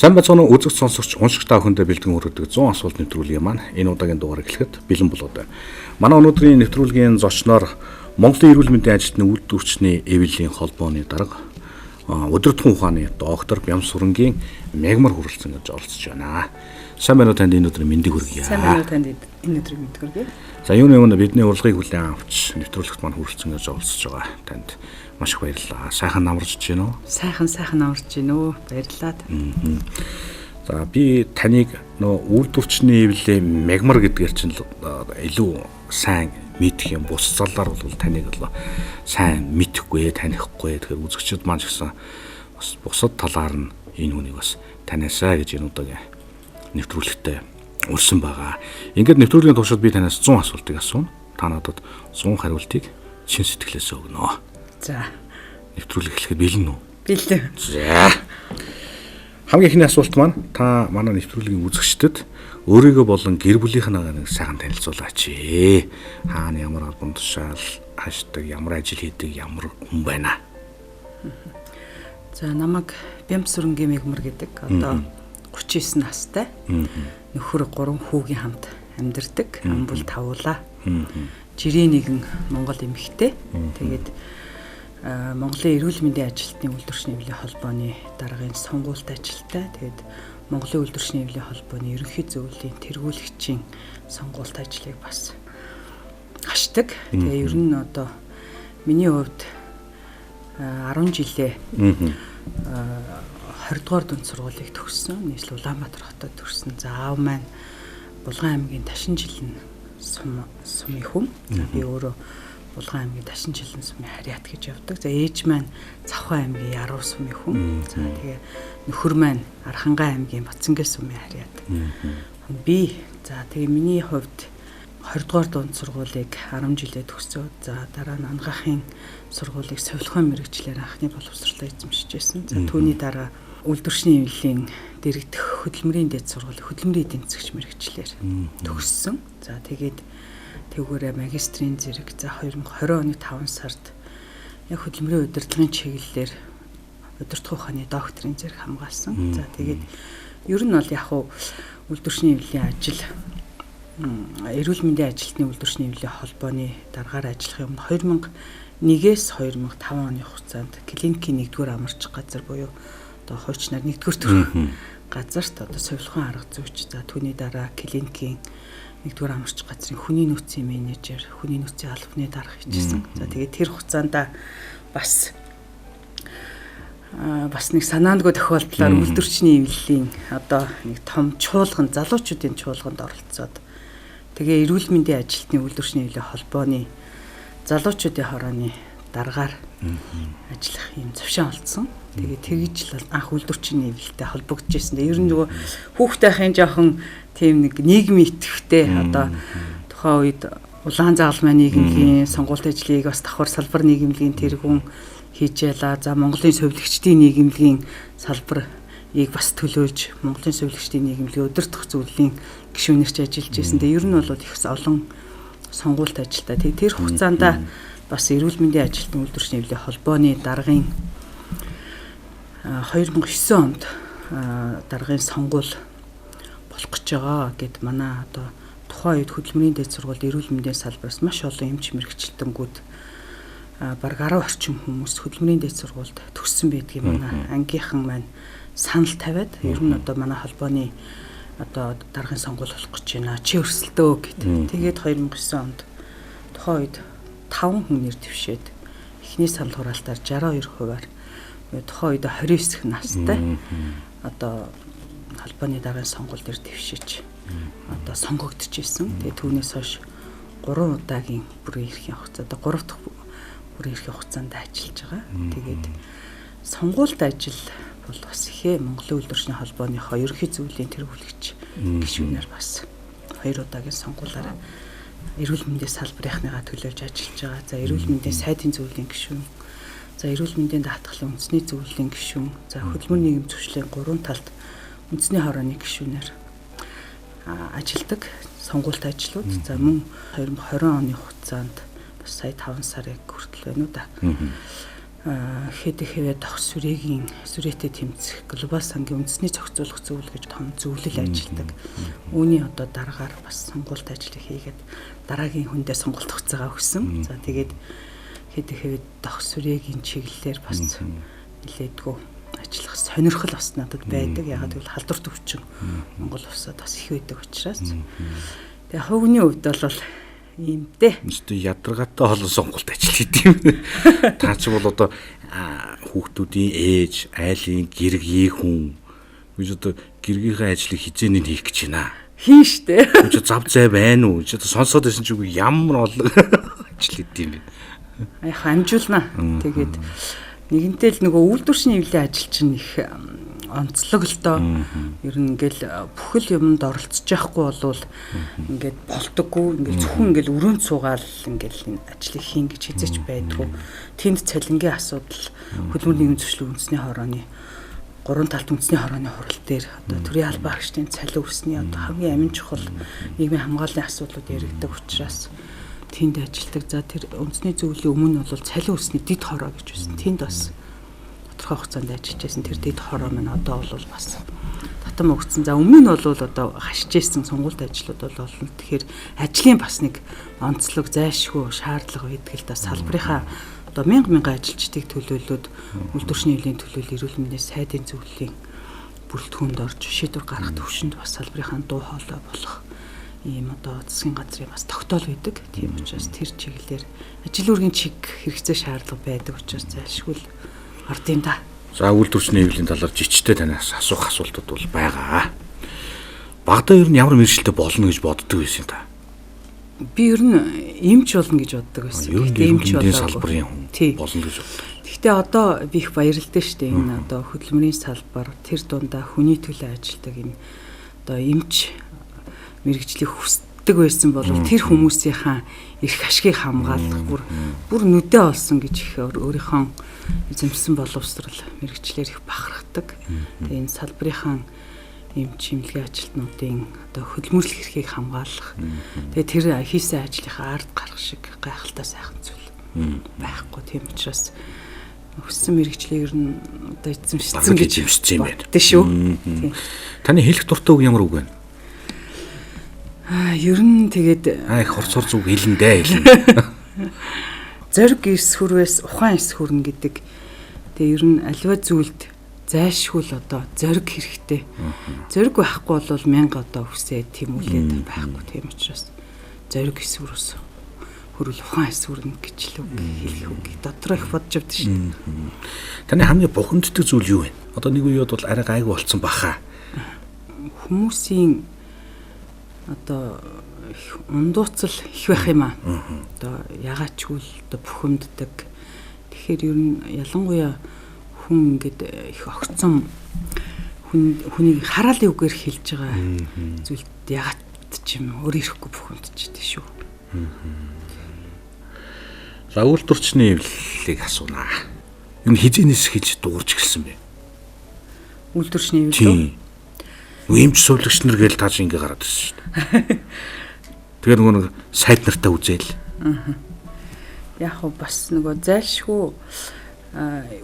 Сайн байцгаана уу, үзэгч, сонсогч, уншигч та бүхэндээ бэлтгэн хүргэдэг 100 асуулт нэвтрүүлгийн маань энэ удаагийн дугаар эхлэхэд бэлэн болоод байна. Манай өнөөдрийн нэвтрүүлгийн зочноор Монголын эрүүл мэндийн ажилтны үйлдвэрчний эвлэлийн холбооны дарга, удирдахуун ухааны доктор Бямсүрэнгийн Мягмар хүрэлцэн гэж оролцож байна. Сайн байна уу, танд энэ өдрийн мэндийг хүргье. Сайн байна уу, танд энэ өдрийн мэндийг хүргье. За, юуны өмнө бидний урилгыг хүлээн авч нэвтрүүлэгт маань хүрэлцэн гэж оролцож байгаа танд маш их баярлалаа. Сайхан намарч байна уу? Сайхан сайхан намарч байна уу? Баярлалаа. За, би таныг нөө үйлдвэрчний эвлэлийн Мягмар гэдгээр чинь илүү сайн мэдэх юм. Бус заллаар бол таныг бол сайн мэдэхгүй, танихгүй. Тэгэхээр үзэгчид маань ч гэсэн бас бусад талаар нь энэ хүнийг бас таниасаа гэж энэ удаагийн нэвтрүүлэгтээ урьсан байгаа. Ингээд нэвтрүүлгийн туршид би танаас 100 асуултыг асууна. Та надад 100 хариултыг чин сэтгэлээс өгнө. За. Нэвтрүүлэг эхлэхэд бэлэн үү? Бэлэн. За. Хамгийн эхний асуулт маань: та манай нэвтрүүлгийн үзэгчдэд өөрийгөө болон гэр бүлийнхээ нэг сайхан танилцуулаач. Хаана ямар албан тушаал хашдаг, ямар ажил хийдэг, ямар хүн байна? За, намайг Бямсүрэнгийн Мягмар гэдэг. Одоо 39 настай. Нөхөр, 3 хүүгийн хамт амьдардаг. Амбул тавуулаа. Жирийн нэгэн Монгол эмэгтэй. Тэгээд Монголын эрүүл мэндийн ажилтны үйлдвэрчний эвлэлийн холбооны даргын сонгуультай ажилтай. Тэгээд Монголын үйлдвэрчний эвлэлийн холбооны ерөнхий зөвлөлийн тэргүүлэгчийн сонгуультай ажлыг бас хашдаг. Тэгээ ер нь одоо миний хувьд 10 жилээ 20 дугаар дунд сургуулийг төгссөн. Нийслэл Улаанбаатар хотод төрсөн. За, аав маань Булган аймгийн Ташин жилэн сумын хүн. За, би өөрөө Булган аймгийн Ташин жилэн сумын Харьяат гэж явдаг. За, ээж маань Цавхан аймгийн Яруу сумын хүн. За, тэгээ нөхөр маань Архангай аймгийн Бацангэл сумын Харьяат. Би за, тэгээ миний хувьд 20 дугаар дунд сургуулийг 10 жилээ төгсөөд, за, дараа нь Ангаахын сургуулийг сувилахын мэргэжлээр анхны боловсролоо эзэмшижсэн. За, түүний дараа үйлдвэрчний эвлэлийн дэрэгдэх хөдөлмөрийн дэд сургууль хөдөлмөрийн эдийн засгч мэргэжлээр төгссөн. За, тэгээд тэгвэрээ магистрийн зэрэг, за, 2020 оны 5 сард яг хөдөлмөрийн удирдлагын чиглэлээр удирдах ухааны докторийн зэрэг хамгаалсан. За, тэгээд ер нь бол яг хуу үйлдвэрчний эвлэлийн ажил, эрүүл мэндийн ажилтны үйлдвэрчний эвлэлийн холбооны даргаар ажиллах юм 2001-ээс 2005 оны хугацаанд клиникийн 1-р амарч газар буюу одоо хуучнаар 1-р төрөх газарт одоо сувилахын арга зүйч, за, түүний дараа клиникийн 1-р амарч газрын хүний нөөцийн менежер, хүний нөөцийн албаны дарга хийжсэн. За, тэгээд тэр хугацаанд бас бас нэг санаандгүй тохиолдлоор үйлдвэрчний эвлэлийн одоо нэг том чуулган, залуучуудын чуулганд оролцоод, тэгээ эрүүл мэндийн ажилтны үйлдвэрчний эвлэлийн холбооны залуучуудын хорооны даргаар ажиллах юм завшаан олдсон. Тэгээ тэгж л анх үйлдвэрчний эвлэлтэй холбогдож ирсэн. Ер нь нөгөө хүүхдээ ахын жоохон тийм нэг нийгмийн идэвхтэй, одоо тухайн үед улаан загалмай нийгэмлэгийн сонгуультай ажлыг бас давхар салбар нийгэмлэгийн тэргүүн хийж ялаа. За, Монголын сувилагчдын нийгэмлэгийн салбарыг бас төлөөлж Монголын сувилагчдын нийгэмлэгийн удирдах зөвлөлийн гишүүнэрч ажиллаж байсан. Тэгээ ер нь бол их олон сонгуультай ажилтаа. Тэгээ тэр хугацаанд бас эрүүл мэндийн ажилтны үйлдвэрчний эвлэлийн холбооны даргын 2009 онд даргын сонгуул болох гэж байгаа гэд манай одоо тухайн үед хөдөлмөрийн дэд сургуульд эрүүл мэндийн салбараас маш олон эмч мэргэжилтэнгүүд, бараг 10 орчим хүмүүс хөдөлмөрийн дэд сургуульд төгссөн байдгийг манай ангийнхан маань санал тавиад, ер нь одоо манай холбооны одоо даргын сонгуул болох гэж байна. Чи өрсөлдөө гэд. Тэгээд 2009 онд тухайн үед 5 хүн нэр дэвшээд эхний санал хураалтаар 62%-аар, тухайн үед 29 настай, одоо холбооны даргын сонгуул дээр дэвшиж одоо сонгогдож исэн. Тэгээ түүнээс хойш 3 удаагийн бүрэн эрхийн хугацаа, одоо 3 дахь бүрэн эрхийн хугацаанд ажиллаж байгаа. Тэгээд сонгуульд ажил бол бас ихээ Монголын үйлдвэрчний холбооныхоо ерөнхий зөвлөлийн тэргүүлэгч гишүүнээр бас 2 удаагийн сонгуулиар эрүүл мэндийн салбарынхныгаа төлөөлж ажиллаж байгаа. За, эрүүл мэндийн сайдын зөвлөлийн гишүүн, за, эрүүл мэндийн даатгалын үндэсний зөвлөлийн гишүүн, за, хөдөлмөр нийгэм зөрчлийн 3 талд үндэсний хорооны гишүүнээр ажилладаг сонгуультай ажлууд. За, мөн 2020 оны хугацаанд бас сая 5 сарыг хүртэл байна уу да. ХДХВ дох сүрэгийн сүрээтэй тэмцэх глобал сангийн үндэсний зохицуулах зөвлөл гэж том зөвлөл ажилладаг. Үүний одоо дараагаар бас сонгуульт ажлыг хийгээд дараагийн хүндээ сонголт хугацаагаа өгсөн. За тэгээд ХДХВ дох сүрэгийн чиглэлээр бас нэлээдгүй ажиллах сонирхол бас надад байдаг. Ягаад гэвэл халдвар төвчин Монгол улсад бас их байдаг учраас. Тэгээ хувийн хувьд бол ийм дээ. Мэт ядаргаатай олон сонголт ажил хийдэг юм. Та ч бол одоо хүүхдүүдийн ээж, айлын гэргийн хүн. Гэж одоо гэргийнхээ ажлыг хизээний хийх гэж байна. Хийн штэ. Үгүй зав зай байна уу? Чи одоо сонсоод байсан чи үгүй ямар олон ажил хийдэг юм бэ? Яг амжуулна. Тэгээд нэгэнтээ л нөгөө үйлдвэршний хэвлэлийн ажил чинь их онцлог л доо. Ер нь ингээл бүхэл юмд оролцож яахгүй болвол ингээд болдоггүй. Ингээл зөвхөн ингээл өрөөнд суугаал ингээл энэ ажлыг хийн гэж хизээч байдгүй. Тэнд цалингийн асуудал, хөдөлмөр нийгмийн зөрчлийн үндэсний хорооны гурван талт үндэсний хорооны хурал дээр одоо төрийн албан хаагчдын цалин өсний одоо хамгийн амин чухал нийгмийн хамгааллын асуудлууд яригддаг учраас тэнд ажилладаг. За тэр үндэсний зөвлөлийн өмнө бол цалин өсний дэд хороо гэж байсан. Тэнд бас тодорхой хугацаанд ажиллаж байсан. Тэр дэд хороо маань одоо бол бас татам өгцөн. За өмнө нь бол одоо хашиж исэн сонгуульд ажлууд бол олон. Тэгэхээр ажлын бас нэг онцлог зайлшгүй шаардлага байдаг л да. Салбарынхаа одоо мянга мянган ажилчдыг төлөөлөөд үйлдвэрчний хэвлэлийн төлөөлөл эрүүл мэндийн сайдын зөвлөлийн бүрэлдэхүүнд орж шийдвэр гаргах төвшөнд бас салбарынхаа дуу хоолой болох ийм одоо засгийн газрын бас тогтоол байдаг. Тийм учраас тэр чиглэлээр ажил үүргийн чиг хэрэгцээ шаардлага байдаг учраас зайлшгүй л орд юм да. За үйлдвэрчний хэвлэлийн талаар жичтэй танаас асуух асуултууд бол байгаа. Багадаа ер нь ямар мэргэжилтэй болно гэж боддог байсан юм та? Би ер нь эмч болно гэж боддог байсан. Гэхдээ эмч болоогүй. Салбарын хүн болно гэж боддог. Гэхдээ одоо би их баярлалтай шүү дээ. Энэ одоо хөдөлмөрийн салбар тэр дундаа хүний төлөө ажилладаг энэ одоо эмч мэргэжлийг хүсдэг байсан бол тэр хүмүүсийнхаа эрх ашгийг хамгаалах бүр нүдэ олсон гэж их өөрийнхөө эзэмшсэн боловсрал мэргэжлээр их бахархдаг. Тэгээ энэ салбарынхаа эмч эмнэлгийн ажилтнуудын одоо хөдөлмөрлөх эрхийг хамгаалах. Тэгээ тэр хийсэн ажлынхаа ард гарах шиг гайхалтай сайхан зүйл байхгүй. Тийм учраас хүссэн мэргэжлийг ер нь одоо эзэмшсэн гэж эзэмшсэн юм байна. Тэ шүү. Тийм. Таны хэлэх дуртай үг ямар үг вэ? Ер нь тэгээд их хурц хурц үг хэлнэ дээ хэлнэ. Зориг эс хөрвөөс ухаан эс хөрнө гэдэг. Тэгээ ер нь аливаа зүйлд зайлшгүй л одоо зориг хэрэгтэй. Зориг байхгүй бол мянга одоо үсээ тэмүүлээд байхгүй. Тийм учраас зориг эс хөрвөөс хөрвөл ухаан эс хөрнө гэж л үг хэлэх үг дотроо их бодож явдаг шүү дээ. Таны хамгийн бухимддаг зүйл юу вэ? Одоо нэг үеуд бол арай гайгүй болцсон баха. Хүмүүсийн одоо ундууцал их байх юм аа. Одоо ягаачгүй л одоо бухимддаг. Тэгэхээр ер нь ялангуяа хүн ингээд их огцом хүнийг хараалын үгээр хэлж байгаа зүйлд ягаад ч юм өөр ирэхгүй бухимдчихдэг шүү. За үйлдвэрчний эвлэлийг асуунаа. Энэ хизэнээс хэлж дуурж эхэлсэн бэ? Үйлдвэрчний эвлэл үү? Эмч сувлагч нар гээл тааж ингээ гараад ирсэн шүү дээ. Тэгээ нөгөө нэг сайд нартай үзээл. Яг хөө бас нөгөө зайлшгүй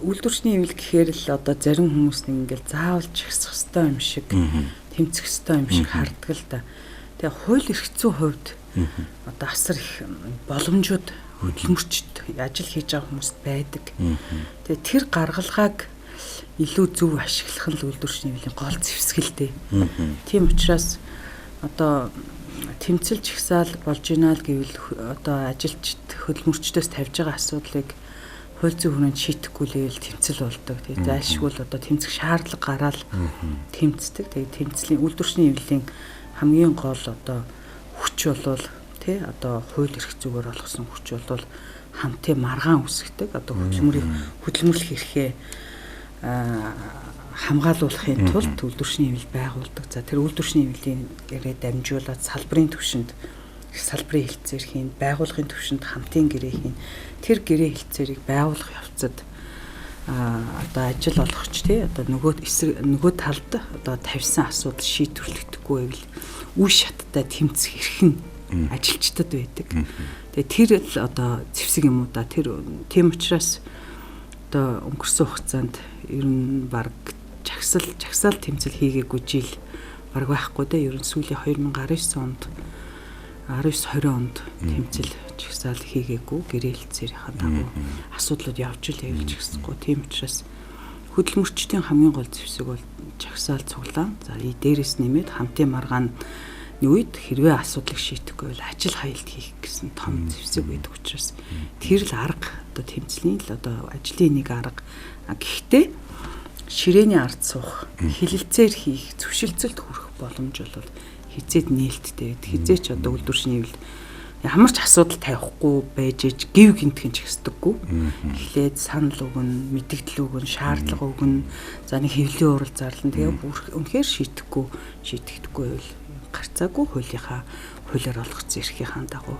үйлдвэрчний эвлэл гэхээр л одоо зарим хүмүүс нэг ингээл заавал жигсэх ёстой юм шиг, тэмцэх ёстой юм шиг харддаг л да. Тэгээ хууль эрх зүйн хувьд одоо асар их боломжууд хөдөлмөрчд ажил хийж байгаа хүмүүст байдаг. Тэгээ тэр гаргалгааг илүү зөв ашиглах нь л үйлдвэрчний эвлэлийн гол зэвсэг л дээ. Тийм учраас одоо тэмцэлж ихсаал болж ийна л гэвэл одоо ажилчид хөдөлмөрчдөөс тавьж байгаа асуудлыг хууль зүйн хүрээнд шийдэхгүй л байвал тэмцэл болдог. Тэгээ зайлшгүй л одоо тэмцэх шаардлага гараал тэмцдэг. Тэгээ тэмцлийн үйлдвэрчний эвлэлийн хамгийн гол одоо хүч болвол тий одоо хууль эрх зүгээр олгосон хүч болвол хамтын маргаан үсгдэг. Одоо хөдөлмөрлөх эрхээ хамгаалуулахын тулд үйлдвэрчний эвлэл байгуулдаг. За тэр үйлдвэрчний эвлэлийн гэрээ дамжуулаад салбарын түвшинд салбарын хэлцээр хийн, байгууллагын түвшинд хамтын гэрээ хийн. Тэр гэрээ хэлцээрийг байгуулах явцад одоо ажил олгогч тий одоо нөгөө талд одоо тавьсан асуудал шийдвэрлэгдэхгүй байвал үе шаттай тэмцэх эрх нь ажилчдад байдаг. Тэгээ тэр л одоо зэвсэг юм уу да. Тэр тийм учраас Одоо өнгөрсөн хугацаанд ер нь баг жагсаал тэмцэл хийгээгүй жил баг байхгүй дээ. Ер нь сүүлийн 2019 онд 19 20 онд тэмцэл жагсаал хийгээгүй гэрээлцээрийн дагуу асуудлууд явж ил явж гисэхгүй. Тийм учраас хөдөлмөрчдийн хамгийн гол зэвсэг бол жагсаал цуглаан. За дээрээс нэмээд хамтын маргааны үед хэрвээ асуудлыг шийдэхгүй бол ажил хаялт хийх гэсэн том зэвсэг байдаг учраас тэр л арга одоо тэмцлийн л одоо ажлын нэг арга. Гэхдээ ширээний ард суух, хилэлцээр хийх, зөвшөлтсөлд хүрэх боломж бол хизээд нээлттэй байдаг. Хизээч одоо үйлдвэршний хэвлэл ямар ч асуудал тавихгүй байж иж гів гинтхэн ч ихсдэггүй. Эхлээд санал өгнө, мэдэгдэл өгнө, шаардлага өгнө. За нэг хэвлэлийн урал зарлан тэгээ үнэхээр шийдэхгүй, шийтгэхгүй байвал гарцаагүй хуулийнхаа хуулиар олгоцсон эрхийнхаа дагуу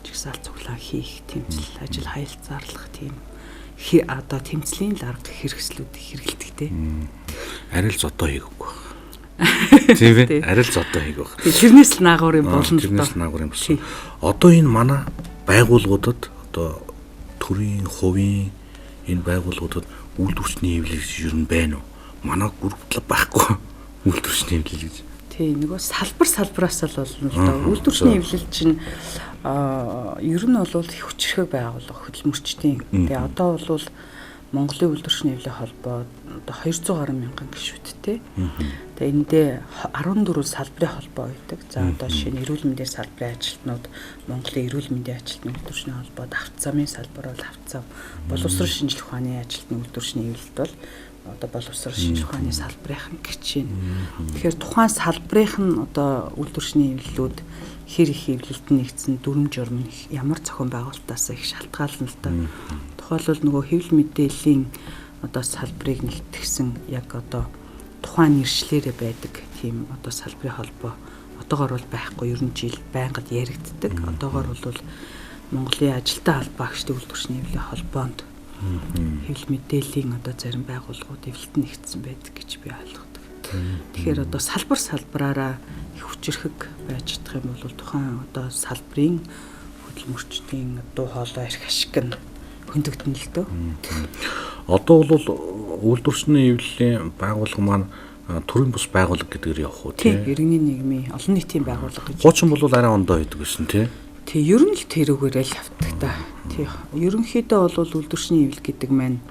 жагсаал цуглаан хийх, тэмцэл, ажил хаялт зарлах тийм одоо тэмцлийн л арга хэрэгслүүд хэрэгэлдэг те. Арай л зодоо хийгээгүй. Тийм ээ. Арай л зодоо хийх байх. Тэрнээс л наагур юм болно л доо. Тэрнээс наагур юм болсон. Одоо энэ манай байгууллагуудад одоо төрийн, хувийн энэ байгууллагуудад үйлдвэрчний хэвлэл гэж ер нь байна уу? Манай гүрвтлэг байхгүй үйлдвэрчний хэвлэл гэж. Тийм, нөгөө салбар салбараас л болно л доо. Үйлдвэрчний хэвлэл чинь ер нь бол их хүчирхэг байгууллага хөдөлмөрчдийн. Тэгээ одоо бол Монголын үйлдвэрчний хэвлэлийн холбоо одоо 200 гаруй мянган гишүүдтэй. Тэгээ эндээ 14 салбарын холбоо байдаг. За одоо жишээ нь эрүүл мэндийн салбарын ажилтнууд Монголын эрүүл мэндийн ажилтны үйлдвэрчний холбоод, авто замын салбар бол авто зам, боловсрол шинжлэх ухааны ажилтны үйлдвэрчний хэвлэлд бол одоо боловсрол шинжлэх ухааны салбарын гэж байна. Тэгэхээр тухайн салбарын нь одоо үйлдвэрчний хэвлэлүүд хэр их хэвлэлд нэгдсэн дүрм журм ямар зохион байгуулалтаас их шалтгаална л да. Тухайлбал нөгөө хэвлэл мэдээллийн одоо салбарыг нэгтгэсэн яг одоо тухайн нэршлэрээ байдаг тийм одоо салбарын холбоо одоогор бол байхгүй, ер нь жил байнгад яригддаг. Одоогор бол Монголын ажилтан холбоо агчдын үйлдвэрчний хэвлэлийн холбоонд хэвлэл мэдээллийн одоо зарим байгууллагууд эвлэлт нэгдсэн байдаг гэж би ойлгодог. Тэгэхээр одоо салбар салбараараа их хүчирхэг байж чадах юм бол тухайн одоо салбарын хөдөлмөрчдийн дуу хоолой эрх ашиг нь хөндөгдөн л дөө. Одоо бол үйлдвэрчний хэвлэлийн байгууллага маань төрийн бус байгууллага гэдгээр явах уу тий? Иргэний нийгмийн олон нийтийн байгууллага гэж. Хуучин бол арай ондоо байдаг гэсэн тий? Тий, ер нь л тэрүүгээрээ л явдаг та. Тий. Ерөнхийдөө бол үйлдвэрчний хэвлэл гэдэг маань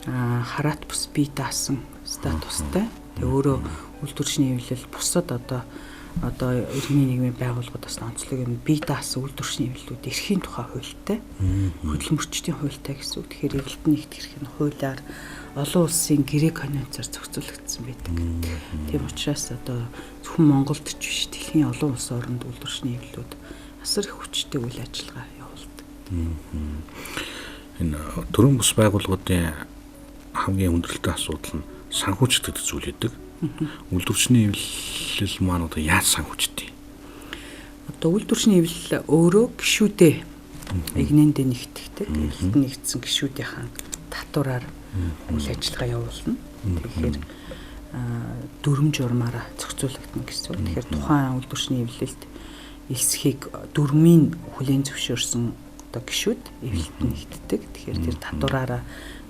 хараат бус бие даасан статустай. Тэгээ өөрөө үйлдвэрчний хэвлэл бусад одоо иргэний нийгмийн байгууллагуудаас онцлог юм бие даасан үйлдвэрчний хэвлэлүүд эрхийн тухай хуультай, хөдөлмөрчдийн хуультай гэсэн үг. Тэгэхээр эвлэлт нэгтгэх эрх нь хуулиар олон улсын гэрээ конвенцаар зохицуулагдсан байдаг. Тийм учраас одоо зөвхөн Монголд ч биш дэлхийн олон улс оронд үйлдвэрчний хэвлэлүүд асар их хүчтэй үйл ажиллагаа явуулдаг. Энэ төрийн бус байгууллагуудын хамгийн хүндрэлтэй асуудал нь санхүүжилт гэдэг зүйл байдаг. Үйлдвэрчний хэвлэл маань одоо яаж санхүүждэг? Одоо үйлдвэрчний хэвлэл өөрөө гишүүдээ эгнээндээ нэгтгэдэг. Эвлэлд нэгдсэн гишүүдийнхаа татвараар үйл ажиллагаа явуулна. Тэгэхээр дүрм журмаараа зохицуулагдана гэсэн үг. Тэгэхээр тухайн үйлдвэрчний хэвлэлд элсхийг дүрмийн хүлээн зөвшөөрсөн одоо гишүүд эвлэлд нэгддэг. Тэгэхээр тэр татвараараа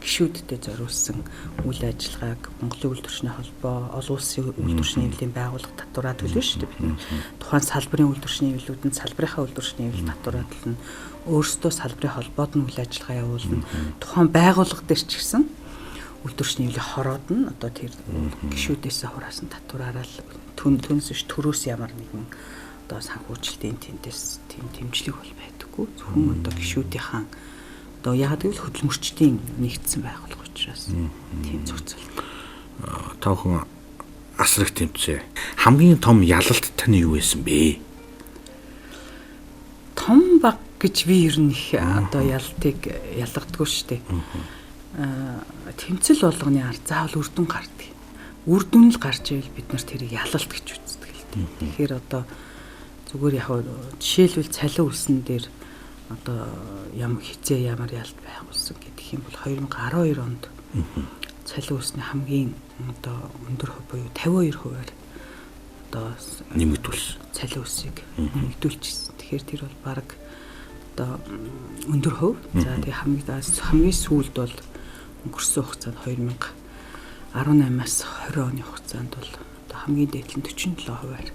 гишүүддээ зориулсан үйл ажиллагааг Монголын үйлдвэрчний холбоо, олон улсын үйлдвэрчний хэвлэлийн байгууллага татвараа төлнө шүү дээ бид нар. Тухайн салбарын үйлдвэрчний хэвлэлүүд нь салбарынхаа үйлдвэрчний хэвлэл татвараа төлнө. Өөрсдөө салбарын холбоод нь үйл ажиллагаа явуулна. Тухайн байгууллага дээр ч гэсэн үйлдвэрчний хэвлэлийн хороод нь одоо тэр гишүүдээсээ хураасан татвараараа л түнс биш төрөөс ямар нэгэн одоо санхүүжилтийн тэндээс тийм дэмжлэг бол байдаггүй. Зөвхөн одоо гишүүдийнхаа одоо яагаад гэвэл хөдөлмөрчдийн нэгдсэн байгууллага учраас тийм зохицолт. Та бүхэн асар их тэмцээ. Хамгийн том ялалт таны юу байсан бэ? Том баг гэж би ер нь их одоо ялалтыг ялгадаггүй шүү дээ. Тэмцэл болгоны ард заавал үр дүн гардаг. Үр дүн л гарч ивэл бид нар тэрийг ялалт гэж үздэг л дээ. Тэгэхээр одоо зүгээр яг жишээлбэл цалин үлсэн дээр одоо хизээ ямар ялт байгуулсан гэдэг юм бол 2012 онд цалин үлсний хамгийн одоо өндөр хувь буюу 52%-аар одоо нэмэгдүүлсэн. Цалин үлсийг нэмэгдүүлчихсэн. Тэгэхээр тэр бол бараг одоо өндөр хувь. За тэгээ хамгийн сүүлд бол Өнгөрсөн хугацаанд 2018-аас 20 оны хугацаанд бол одоо хамгийн дээд нь 47%-аар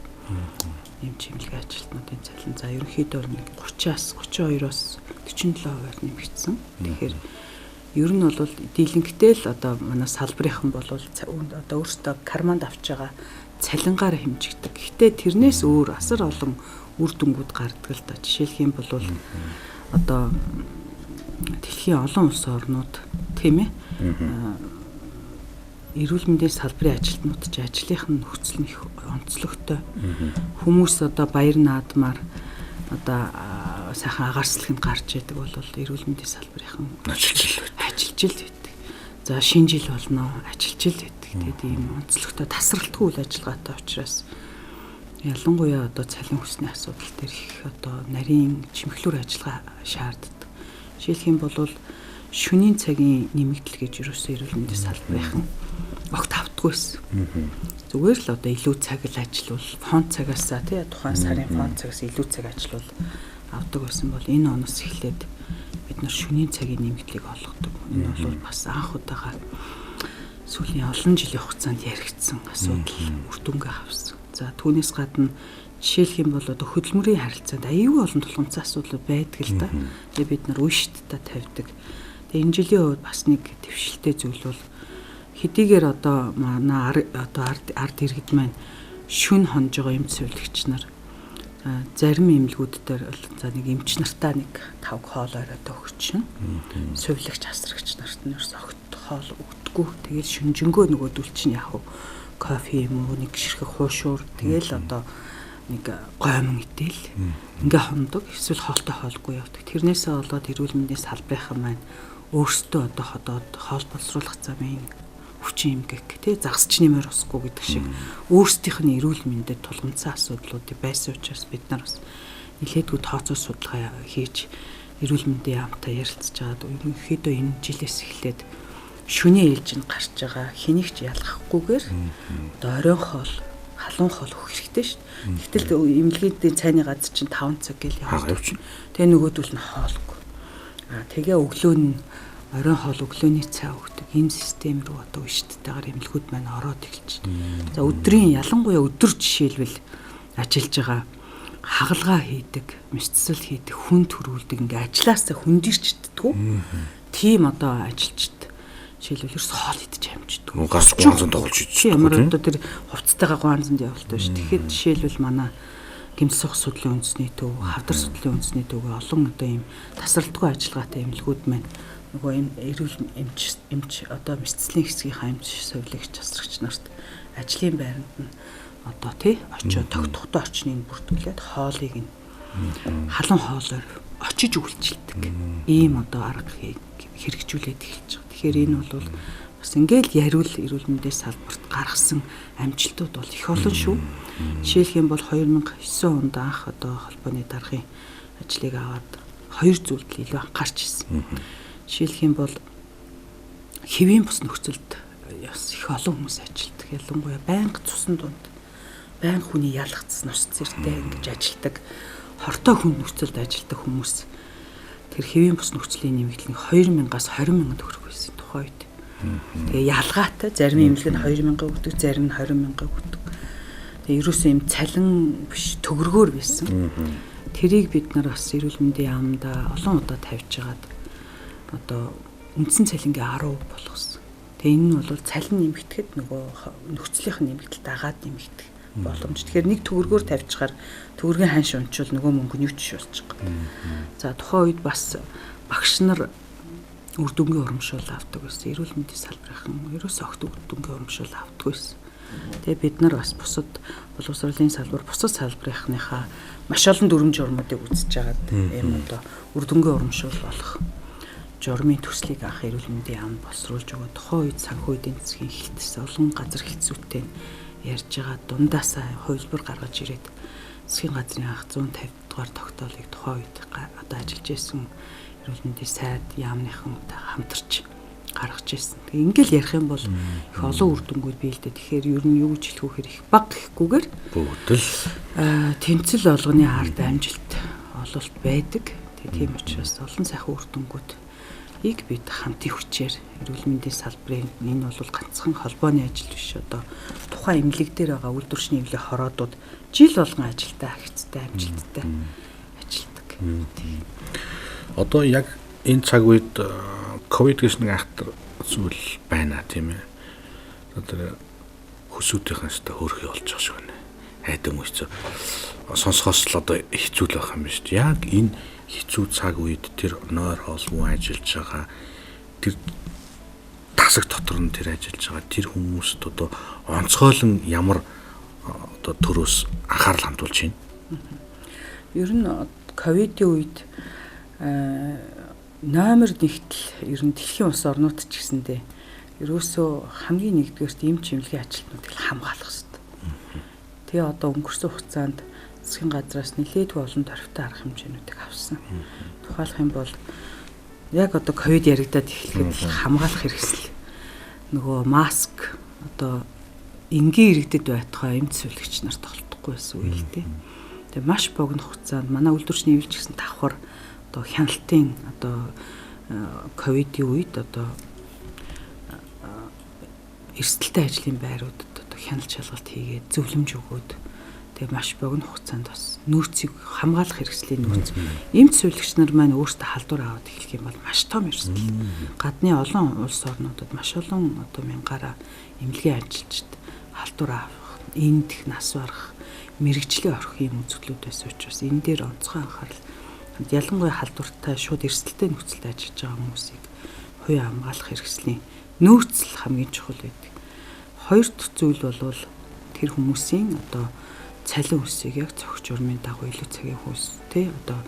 эмч эмнэлгийн ажилтнуудын цалин за ерөнхийдөө нэг 30-аас 32-оос 47%-аар нэмэгдсэн. Тэгэхээр ер нь бол дийлэнхтэй л одоо манай салбарынхан бол одоо өөрсдөө карманд авч байгаа цалингаар хэмжигдэг. Гэхдээ тэрнээс өөр асар олон үр дүнгууд гардаг л да. Жишээлх юм бол одоо дэлхийн олон улс орнууд тийм эрүүл мэндийн салбарын ажилтнууд ч ажлынх нь нөхцөл нь их онцлогтой. Хүмүүс одоо баяр наадмаар одоо сайхан агаарслах нь гарч идэг бол эрүүл мэндийн салбарынхан ажиллаж л байдаг. За шинэ жил болно, ажиллаж л байдаг. Тэгээд ийм онцлогтой тасралтгүй үйл ажиллагаатай учраас ялангуяа одоо цалин хүсний асуудал дээр их одоо нарийн чимхлүүр ажиллагаа шаарддаг. Жишээлх юм бол шөнийн цагийн нэмэгдэл гэж ерөөсөө эрүүл мэндийн салбарынхан огт автдаггүй байсан. Зүгээр л одоо илүү цаг л ажиллавал фонд цагаасаа тий тухайн сарын фонд цагаас илүү цаг ажиллавал авдаг байсан бол энэ оноос эхлээд бид нар шөнийн цагийн нэмэгдлийг олгодог. Энэ бол бас анх удаага сүүлийн олон жилийн хугацаанд яригдсан асуудал үр дүнгээ авсан. За түүнээс гадна жишээлх юм бол одоо хөдөлмөрийн харилцаанд аюул олон тулгамдсан асуудлууд байдаг л да. Тэгээ бид нар үе шаттай тавьдаг. Тэгээ энэ жилийн хувьд бас нэг твшилтэй зүйл бол хэдийгээр одоо манай одоо ард иргэд маань шүн хонж байгаа эмч сувилагч нар зарим эмнэлгүүд дээр за нэг эмч нартаа нэг 5 хоол оройд өгчин. Сувилагч асрагч нарт нь ерөөс огт хоол өгдөггүй. Тэгэл шүнжэнгөө нөгөөдөл чинь яг кофе юм уу нэг ширхэг хуушуур тэгэл одоо нэг гоймон идээл ингээ хондог эсвэл хоолтой хоолгүй явдаг. Тэрнээсээ болоод эрүүл мэндийн салбарынхан маань өөрсдөө одоо ходоод хоол боловсруулах замын хүчин эмгэг тий загасчны морь усгүй гэдэг шиг өөрсдийнх нь эрүүл мэндэд тулгамдсан асуудлуудыг байсан учраас бид нар бас нэлээдгүй тооцоо судалгаа хийж эрүүл мэндийн яамтай ярилцж байгаад ерөнхийдөө энэ жилээс эхлээд шөнийн ээлжинд гарч байгаа хэнийг ч ялгахгүйгээр одоо оройн хоол халуун хоол өгөх хэрэгтэй шүү дээ. Гэтэл эмнэлгийн цайны газар чинь 5 цаг гээл явчихна. Тэгээ нөгөөдөл нь хоолгүй. Аа тэгээ өглөө нь оройн хоол өглөөний цай өгдөг. Энэ систем рүү одоо үе шаттэйгээр эмнэлгүүд маань ороод эхэлж байна. За өдрийн ялангуяа өдөр жишээлбэл ажиллаж байгаа хагалгаа хийдэг, мэсцэл хийдэг, хүн төрүүлдэг ингээ ажиллаасаа хөндөрчддэггүй. Тийм одоо ажилчид жишээлбэл ерөөс хоол идэж амждаг. Гас гуанзанд тоглож иддэг. Ямар одоо тэр хувцастайгаа гуанзанд явалтай биш. Тэгэхэд жишээлбэл манай гэмсэх судлалын үндэсний төв, хавдар судлалын үндэсний төвөө олон одоо ийм тасралтгүй ажиллагаатай эмнэлгүүд маань нөгөө энэ эрүүл эмч одоо мэсцлийн хэсгийнхаа эмч сувилагч асрагч нарт ажлын байранд нь одоо тий очиод тогтхтой орчныг бүрдүүлээд хоолыг нь халуун хоолоор очиж үйлчилдэг. Ийм одоо арга хэрэгжүүлээд эхэлж байгаа. Тэгэхээр энэ бол бас ингээл яриул эрүүл мэндийн салбарт гаргасан амжилтууд бол их олон шүү. Жишээлх юм бол 2009 онд анх одоо холбооны даргын ажлыг аваад хоёр зүйлд илүү анхаарч ирсэн. Жишээлх юм бол хэвийн бус нөхцөлд бас их олон хүмүүс ажилладаг. Ялангуяа байнга цусан дунд байнга хүний ялгцсан ус цэртэй ингэж ажилладаг хортой хүн нөхцөлд ажилладаг хүмүүс тэр хэвийн бус нөхцөлийн нэмэгдэл нь 2000-аас 20,000 төгрөг байсан тухайн үед. Тэгээ ялгаатай зарим эмнэлэг нь 2000 өгдөг, зарим нь 20,000 өгдөг. Тэгээ ерөөсөө юм цалин биш төгрөгөөр байсан. Тэрийг бид нар бас эрүүл мэндийн яамдаа олон удаа тавьж хагаад одоо үндсэн цалингийн 10% болгосон. Тэгээ энэ нь бол цалин нэмэгдэхэд нөгөө нөхцөлийнх нь нэмэгдэл дагаад нэмэгдэх боломж. Тэгэхээр нэг төгрөгөөр тавьчихаар төгрөгийн ханш унчвал нөгөө мөнгө нь юу ч болчих. За тухайн үед бас багш нар үр дүнгийн урамшуул авдаг байсан. Эрүүл мэндийн салбарын ерөөсөө огт үр дүнгийн урамшуул авдаг байсан. Тэгээ бид нар бас бусад боловсролын салбар, бусад салбарынхныхаа маш олон дүрм журмуудыг үзэж байгаад ийм одоо үр дүнгийн урамшуул болох журмын төслийг анх эрүүл мэндийн яам боловсруулж өгөө. Тухайн үед санхүү эдийн засгийн хилтэс олон газар хэлтсүүдтэй ярьж байгаа дундаасаа хувилбар гаргаж ирээд засгийн газрын анх 150 дугаар тогтоолыг тухайн үед одоо ажиллаж исэн эрүүл мэндийн сайд яамныхантай хамтарч гаргаж ирсэн. Тэгээ ингээл ярих юм бол их олон үр дүнгууд бий л дээ. Тэгэхээр ер нь юу гэж хэлэх вэ гэхээр их баг гэхгүйгээр бүгд л тэмцэл болгоны ард амжилт ололт байдаг. Тэгээ тийм учраас олон сайхан үр дүнгууд бид хамтын хүчээр эрүүл мэндийн салбарын энэ бол ганцхан холбооны ажил биш, одоо тухайн эмнэлэг дээр байгаа үйлдвэрчний эмнэлэг хороодууд жил болгон ажилтаа хэрэгцтэй амжилттай ажилтдаг. Одоо яг энэ цаг үед ковид гэж нэг айхтар зүйл байна, тийм ээ. Одоо хөсүүдийнхэн өстө хөөрхий болж байгаа шиг байна. Айдам үеч сонсохоос л одоо хэцүү л байх юм биш. Яг энэ хэцүү цаг үед тэр нойр хоолгүй ажиллаж байгаа, тэр тасаг дотор нь тэр ажиллаж байгаа тэр хүмүүст одоо онцгойлон ямар одоо төрөөс анхаарал хандуулж байна? Ер нь ковидын үед номер 1-т л ер нь дэлхийн улс орнууд ч гэсэндээ ерөөсөө хамгийн нэгдүгээрт эмч эмнэлгийн ажилтнуудыг хамгаалах хэрэгтэй. Тэгээ одоо өнгөрсөн хугацаанд засгийн газраас нэлээдгүй олон торфтой арга хэмжээнүүдийг авсан. Тухайлах юм бол яг одоо ковид яригадаад эхлэхэд хамгаалах хэрэгсэл, нөгөө маск одоо энгийн иргэдэд байтугай эмч сувилагч нарт олдохгүй байсан үе л дээ. Тэгээ маш богино хугацаанд манай үйлдвэрчний эвлж гэсэн давхар одоо хяналтын одоо ковидын үед одоо эрсдэлтэй ажлын байруудад одоо хяналт шалгалт хийгээд зөвлөмж өгөөд тэгээ маш богино хугацаанд бас нөөцийг хамгаалах хэрэгслийн нөөц. Эмч сувилагч нар маань өөрсдөө халдвар аваад эхлэх юм бол маш том эрсдэл. Гадны олон улс орнуудад маш олон одоо мянгаараа эмнэлгийн ажилчид халдвар авах, энд нас барах, мэрэгжлийн орох юм үзэгдлүүд байсан учраас энэ дээр онцгой анхаарал, ялангуяа халдвартай шууд эрсдэлтэй нөхцөлд ажиллаж байгаа хүмүүсийг хувийн хамгаалах хэрэгслийн нөөцөл хамгийн чухал байдаг. Хоёр дахь зүйл бол тэр хүмүүсийн одоо цалин өсийг яг цогц журмын дагуу илүү цагийн хөлс тий одоо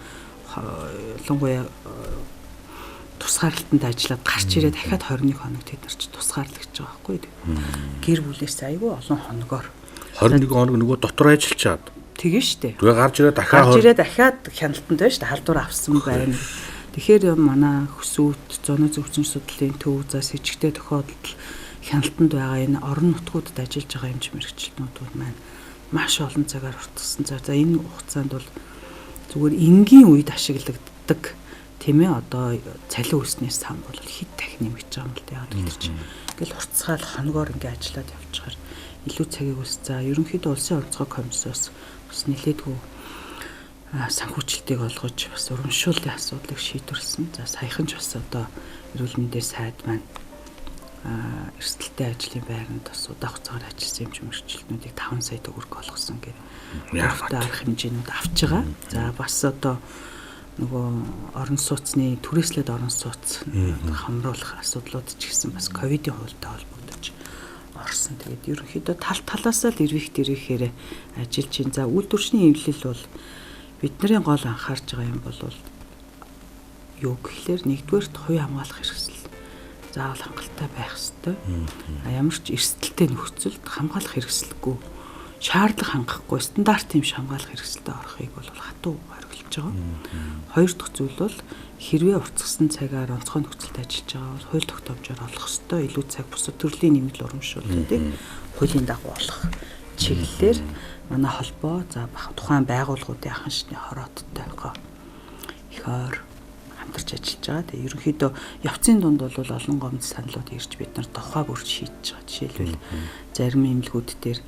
ялангуяа тусгаарлалтанд ажиллаад гарч ирээд дахиад 21 хоног тэд нар ч тусгаарлагдж байгаа байхгүй юу. Гэр бүлээс айгүй олон хоногоор 21 хоног нөгөө дотор ажиллачаад тэгэн штэ. Тэгээ гарч ирээд дахиад гарч ирээд дахиад хяналтанд байна штэ, халдвар авсан байна. Тэгэхээр манай хөсөөт зоны зөвчөн судлалын төв за сэжигтэй тохиолдолд хяналтанд байгаа энэ орон нутгуудад ажиллаж байгаа эмч мэргэжилтнүүд маань маш олон цагаар уртгсан. За энэ хугацаанд бол зүгээр энгийн үед ашиглагддаг тийм ээ одоо цалин өснээс сан бол хэд дахин нэмэгдэж байгаа юм л да. Яг тэр чинь ингээл хурцгаал хоногоор ингээ ажиллаад явчихаар илүү цагийг өс. За ерөнхийдөө улсын онцгой комиссоос бас нэлээдгүй санхүүжилтийг олгож бас урамшууллын асуудлыг шийдвэрлсэн. За саяхан ч бас одоо эрүүл мэндийн сайд маань эрсдэлтэй ажлын байранд бас удаан хугацаагаар ажилласан эмч мэргэжилтнүүдийг 5 сая төгрөг олгосон гэдэг арга хэмжээнүүд авч байгаа. За бас одоо нөгөө орон сууцны түрээслээд орон сууц хамруулах асуудлууд ч гэсэн бас ковидын хуультай холбогдож орсон. Тэгээд ерөнхийдөө тал талаасаа л эрвих дэрвэхээр ажиллаж байна. За үйлдвэрчний эвлэл бол бидний гол анхаарч байгаа юм бол юу гэхлээр нэгдүгээрт хувийн хамгаалах хэрэгсэл заавал хангалттай байх ёстой. Ямар ч эрсдэлтэй нөхцөлд хамгаалах хэрэгсэлгүй, шаардлага хангахгүй стандарт юм хамгаалах хэрэгсэлтэй орохыг бол хатуу хориглож байгаа. Хоёр дахь зүйл бол хэрвээ уртгасан цагаар онцгой нөхцөлд ажиллаж байгаа бол хууль тогтоомжоор олох ёстой. Илүү цаг бусад төрлийн нэмэлт урамшууллуудыг хуулийн дагуу олох чиглэлээр манай холбоо за тухайн байгууллагуудын анхан шатны хорооттойгоо их ойр хамтарч ажиллаж байгаа. Тэгээ ерөнхийдөө явцын дунд бол олон гомд саналууд ирж бид нар тухай бүр шийдэж байгаа. Жишээлбэл зарим эмнэлгүүд дээр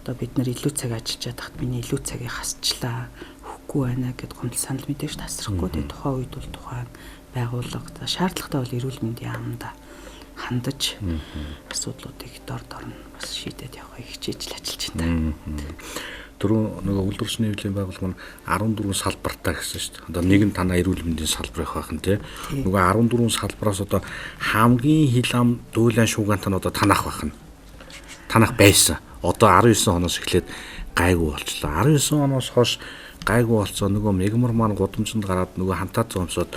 одоо бид нар илүү цаг ажиллаж чадахад миний илүү цагийг хасчлаа, хөхгүй байна гэд гомдол санал мэдээж тасрахгүй. Тэгээ тухайн үед бол тухайн байгууллага за шаардлагатай бол эрүүл мэндийн яамдаа хандаж асуудлуудыг дор дор нь бас шийдээд явахыг хичээж л ажиллаж байна. Түрүү нөгөө үйлдвэрчний хэвлэлийн байгууллага нь 14 салбартай гэсэн шүү дээ. Одоо нэг нь танаа эрүүл мэндийн салбар их байх нь тий. Нөгөө 14 салбараас одоо хамгийн хил ам дуулан шуугаант нь одоо танах байх нь. Танах байсан. Одоо 19 оноос эхлээд гайгүй болчлоо. 19 оноос хойш гайгүй болцоо нөгөө мегмар маань гудамжинд гараад нөгөө хантаа зомсоод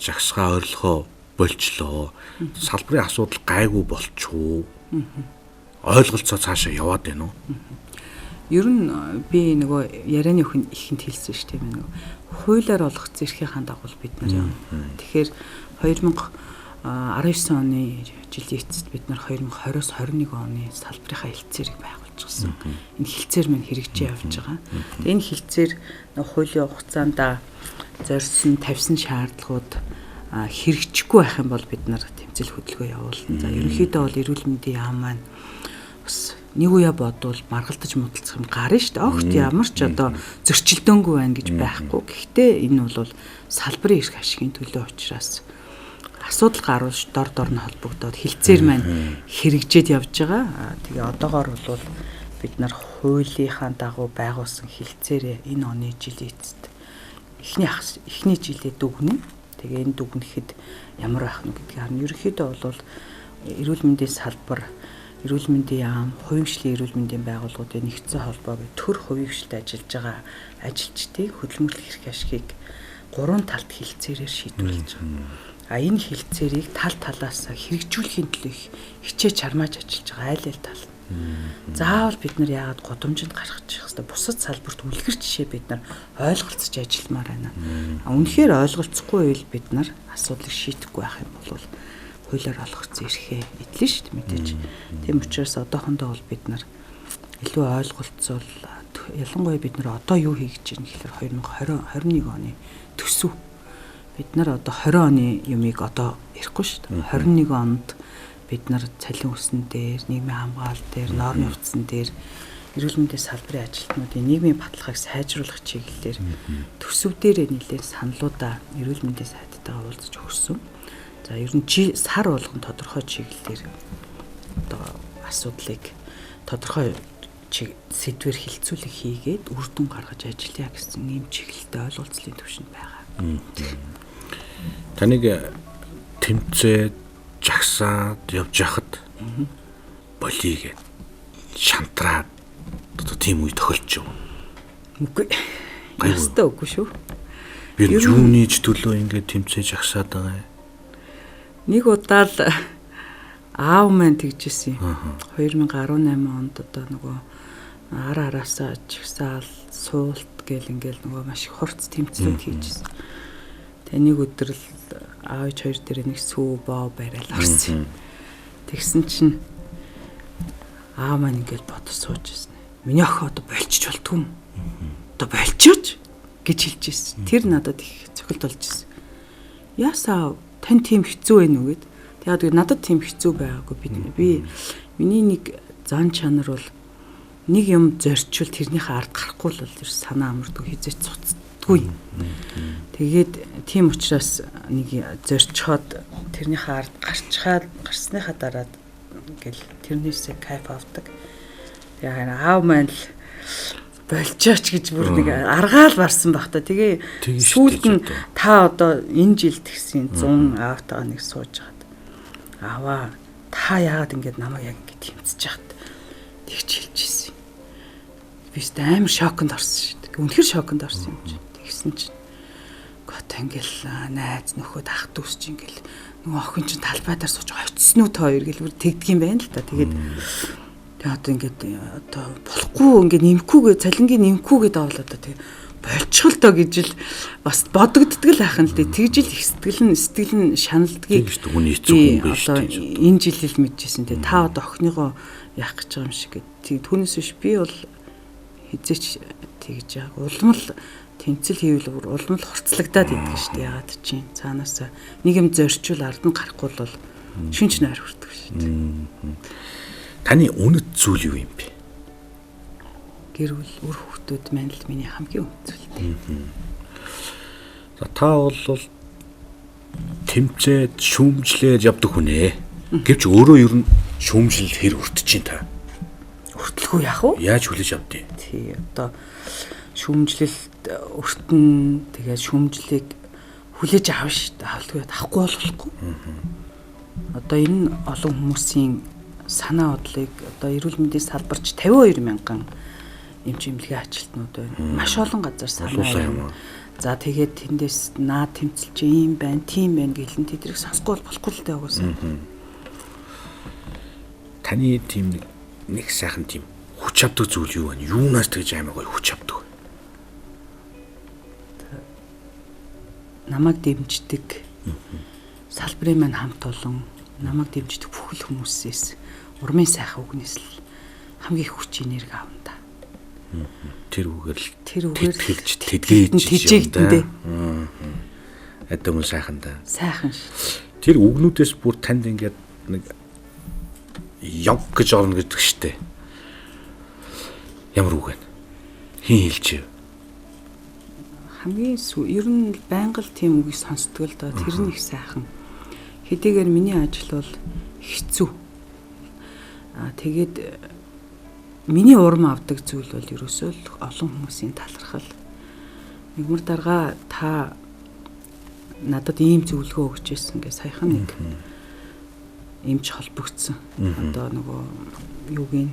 жагсгаа орилгоо болчлоо. Салбарын асуудал гайгүй болчихоо. Ойлголцоо цаашаа яваад байна уу? Ер нь би нөгөө ярианы ихэнд хэлсэн шүү дээ. Нөгөө хуулиар олгоцсон эрхийн дагуу бид нар явна. Тэгэхээр 2019 оны жилийн эцэст бид нар 2020-оос 21 оны салбарынхаа хэлцээрийг байгуулчихсан. Энэ хэлцээр мань хэрэгжиж явж байгаа. Энэ хэлцээр хуулийн хугацаанд зорьсон, тавьсан шаардлагууд Хэрэгжихгүй байх юм бол бид нар тэмцэл хөдөлгөөн явуулна. За, ерөнхийдөө бол эрүүл мэндийн яам маань бас нэг үе бодвол маргалдаж муудалцах юм гарна шүү дээ. Огт ямар ч одоо зөрчилдөөнгүй байна гэж байхгүй. Гэхдээ энэ бол салбарын эрх ашигын төлөө учраас асуудал гарвал дор дор нь холбогдоод хилцээр маань хэрэгжээд явж байгаа. Тэгээ одоогоор бол бид нар хуулийнхаа дагуу байгуулсан хилцээрээ энэ оны жилийн эцэст эхний жилээ дүгнэн. Тэгээ энэ дүгнэхэд ямар байх нь гэдгийг харна. Ерөнхийдөө бол эрүүл мэндийн салбар, эрүүл мэндийн яам, хувийн эрүүл мэндийн байгууллагуудын нэгдсэн холбоо гэх төр хувийн хвшилд ажиллаж байгаа ажилчдыг хөдөлмөрлөх эрх ашигыг гурван талд хилцээрээр шийдвэрлэж байгаа. А энэ хилцээрийг тал талаас хэрэгжүүлэхийн төлөө хичээж чармааж ажиллаж байгаа айл айл тал. Заавал бид нар яагаад гудамжинд гарах чих хэвээр бусад салбарт үлгэр жишээ бид нар ойлголцож ажилламаар байна. А үнэхээр ойлголцохгүй байвал бид нар асуудлыг шийдэхгүй байх юм бол хуулиар олгогдсон эрхээ эдлэн шүү дээ мэдээж. Тийм учраас одоохондоо бол бид нар илүү ойлголцвол, ялангуяа бид нар одоо юу хийж байна гэхээр 2020 21 оны төсөв, бид нар одоо 20 оны юмыг одоо ярихгүй шүү дээ. 21 онд бид нар цалин өсөн дээр, нийгмийн хамгаалал дээр, нормын хувцсан дээр, эрүүл мэндийн салбарын ажилтнуудын нийгмийн баталгааг сайжруулах чиглэлээр төсөв дээрээ нэлээд саналуудаа эрүүл мэндийн сайдтайгаа уулзаж өгсөн. За, ер нь сар болгон тодорхой чиглэлээр одоо асуудлыг тодорхой сэдвэр хилцүүлэг хийгээд үр дүн гаргаж ажиллая гэсэн ийм чиглэлтэй ойлголцлын түвшинд байгаа. Таныг тэмцээд жагсаад явж яхад болигээд шантраад одоо тийм үе тохиолдож юу? Үгүй. Ястай үгүй шүү. Би юуны ч төлөө ингээд тэмцээж жагсаад байгаа юм. Нэг удаа л аав маань тэгжсэн юм. 2018 онд одоо нөгөө ар араасаа жагсаал суулт гэл ингээл нөгөө маш их хурц тэмцлүүд хийжсэн. Тэгээ нэг өдөр л аав ээж хоёр дээр нэг сүү боо барайл орсон. Тэгсэн чинь аав маань ингээл бодож сууж байсан. Миний охин одоо болчих болтгүй юм. Одоо болчихооч гэж хэлж ирсэн. Тэр надад их цохилт болж ирсэн. Яасаа тань тийм хэцүү байх уу гэд. Тэгээд надад тийм хэцүү байгаагүй. Би миний нэг зан чанар бол нэг юм зорчвол тэрнийхээ ард гарахгүй л бол санаа амардаг, хизээч цуцдаггүй. Тэгээд тийм учраас нэг зорчхоод тэрнийхээ ард гарчхаад гарсныхаа дараа ингээл тэрнээсээ кайф авдаг. Тэгээ харин аав маань л болчооч гэж бүр нэг аргаал барсан баг та. Тэгээ сүүлд нь та одоо энэ жил тэгсэн 100 аавтайгаа нэг сууж хагаад, аваа та яагаад ингэж намайг яг ингэ тэмцэж яхад тэгч хэлж ирсэн. Би ч амар шоконд орсон шүү дээ. Үнэхэр шоконд орсон юм чи. Тэгсэн чинь гот ингээл найз нөхөд ах дүүс чи ингээл нөгөө охин чинь талбай дээр сууж очсон уу та хоёр гэл бүр тэгдэг юм байна л та. Тэгээд тэгээ одоо ингээд одоо болохгүй ингээд нэмэхгүйгээ цалингийн нэмэхгүйгээд авал одоо тэгээ болчихл доо гэж л бас бодогддог л ахын л дээ. Тэгж л их сэтгэл нь шаналдгийг. Тийм шүү дээ. Хүний хэцүү хүн биш шүү дээ. Энэ жил л мэдчихсэн те. Та одоо охиныгоо яах гэж байгаа юм шиг гэд. Түүнээс биш би бол хизээч тэгж яг улам л тэмцэл хийвэл улам л хурцлагдаад идэг шүү дээ. Ягаад чи цаанаасаа нэг юм зорчвол ард нь гарахгүй бол шүнч нойр хүрдэг шүү дээ. Таны үнэт зүйл юу юм бэ? Гэр бүл, үр хүүхдүүд маань л миний хамгийн үнэт зүйлтэй. За, та бол тэмцээд шүүмжлээд явдаг хүн ээ. Гэвч өөрөө ер нь шүүмжлэл хэр өртөж чинь та? Өртлөхгүй яах вэ? Яаж хүлээж авдیں۔ Тий, одоо шүүмжлэлд өртөн, тэгээд шүүмжлэлийг хүлээж авна шүү дээ. Авалгүй авахгүй болохгүй. Одоо энэ олон хүмүүсийн санаа бодлыг одоо эрүүл мэндийн салбарч 52 мянган эмч эмнэлгийн ажилтнууд байна. Маш олон газар санаа байна. За, тэгээд тэндээс наад тэмцэлч ийм байна, тийм байна гэлэн тэдрийг сонсохгүй болохгүй л дээ угаасаа. Таны тийм нэг сайхан тийм хүч авдаг зүйл юу вэ? Юунаас тэгж амар гоё хүч авдаг вэ? Намайг дэмждэг салбарын маань хамт олон намайг дэмждэг бүхэл хүмүүсээс урмын сайхан үгнээс л хамгийн их хүч энерги авна та. Тэр үгээр л тэр үгээр тэгж тэтгэж тэжээгдэндээ. Адим сайхан да. Сайхан ш. Тэр үгнүүдээс бүр танд ингээд нэг яг гэж орно гэдэг штэ. Ямар үг вэ? Хин хэлжээ? Хамгийн ер нь байнга л тийм үгийг сонсдог л доо. Тэр нь их сайхан. Хэдийгээр миний ажил бол хэцүү. Аа тэгээд миний урам авдаг зүйл бол ерөөсөө л олон хүмүүсийн талархал. Нэгмэр дарга та надад ийм зөвлөгөө өгч ирсэн гэж саяхан нэг эмч холбогдсон. Одоо нөгөө юугийн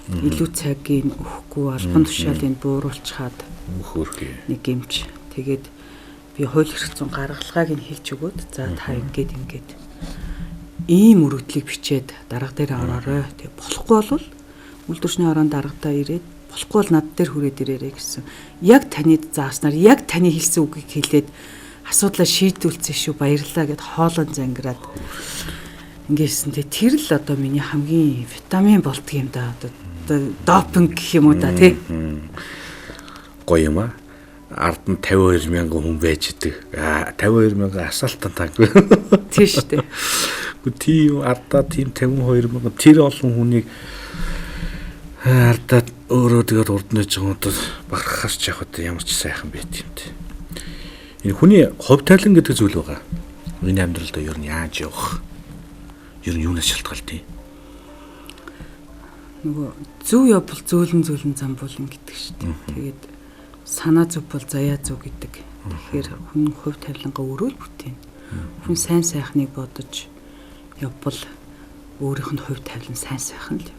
илүү цагийг өгөхгүй албан тушаалыг бууруулчихад хөөрхий нэг эмч. Тэгээд би хууль эрх зүйн гаргалгааг нь хэлж өгөөд за та ингээд ингээд ийм өргөдлийг бичээд дарга дээр ороорой. Тэг болохгүй бол үйлдвэрчний ороонд даргадаа ирээд болохгүй бол над дээр хүрээд ирээрэй гэсэн. Яг таны зааснаар яг таны хэлсэн үгийг хэлээд асуудлаа шийдүүлсэн шүү, баярлалаа гэд хоолон зангираад ингээсэн. Тэг тэр л одоо миний хамгийн витамин болдго юм да. Одоо допинг гэх юм уу да тий. Гоё юм аа. Ард нь 52 мянган хүн байж идэг. 52 мянган асаалтан танк. Тийм шүү дээ. Гэхдээ тийм ардаа тийм 52 мянган тэр олон хүнийг ардаа өөрөө тэгээд урд нь яж байгаа одоо бахархаас ч яг одоо ямар ч сайхан байт юм те. Энэ хүний хувь тавилан гэдэг зүйл байгаа. Энэ амьдралдаа ер нь яаж явах? Ер нь юунаас шалтгаалт юм? Нөгөө зөв явбал зөөлөн зөөлөн зам булан гэдэг шүү дээ. Тэгээд санаа зөв бол заяа зөв гэдэг. Тэгэхээр хүн хувь тавилангаа өөрөө л бүтээн. Хүн сайн сайхныг бодож явбал өөрийнх нь хувь тавилан сайн сайхан л.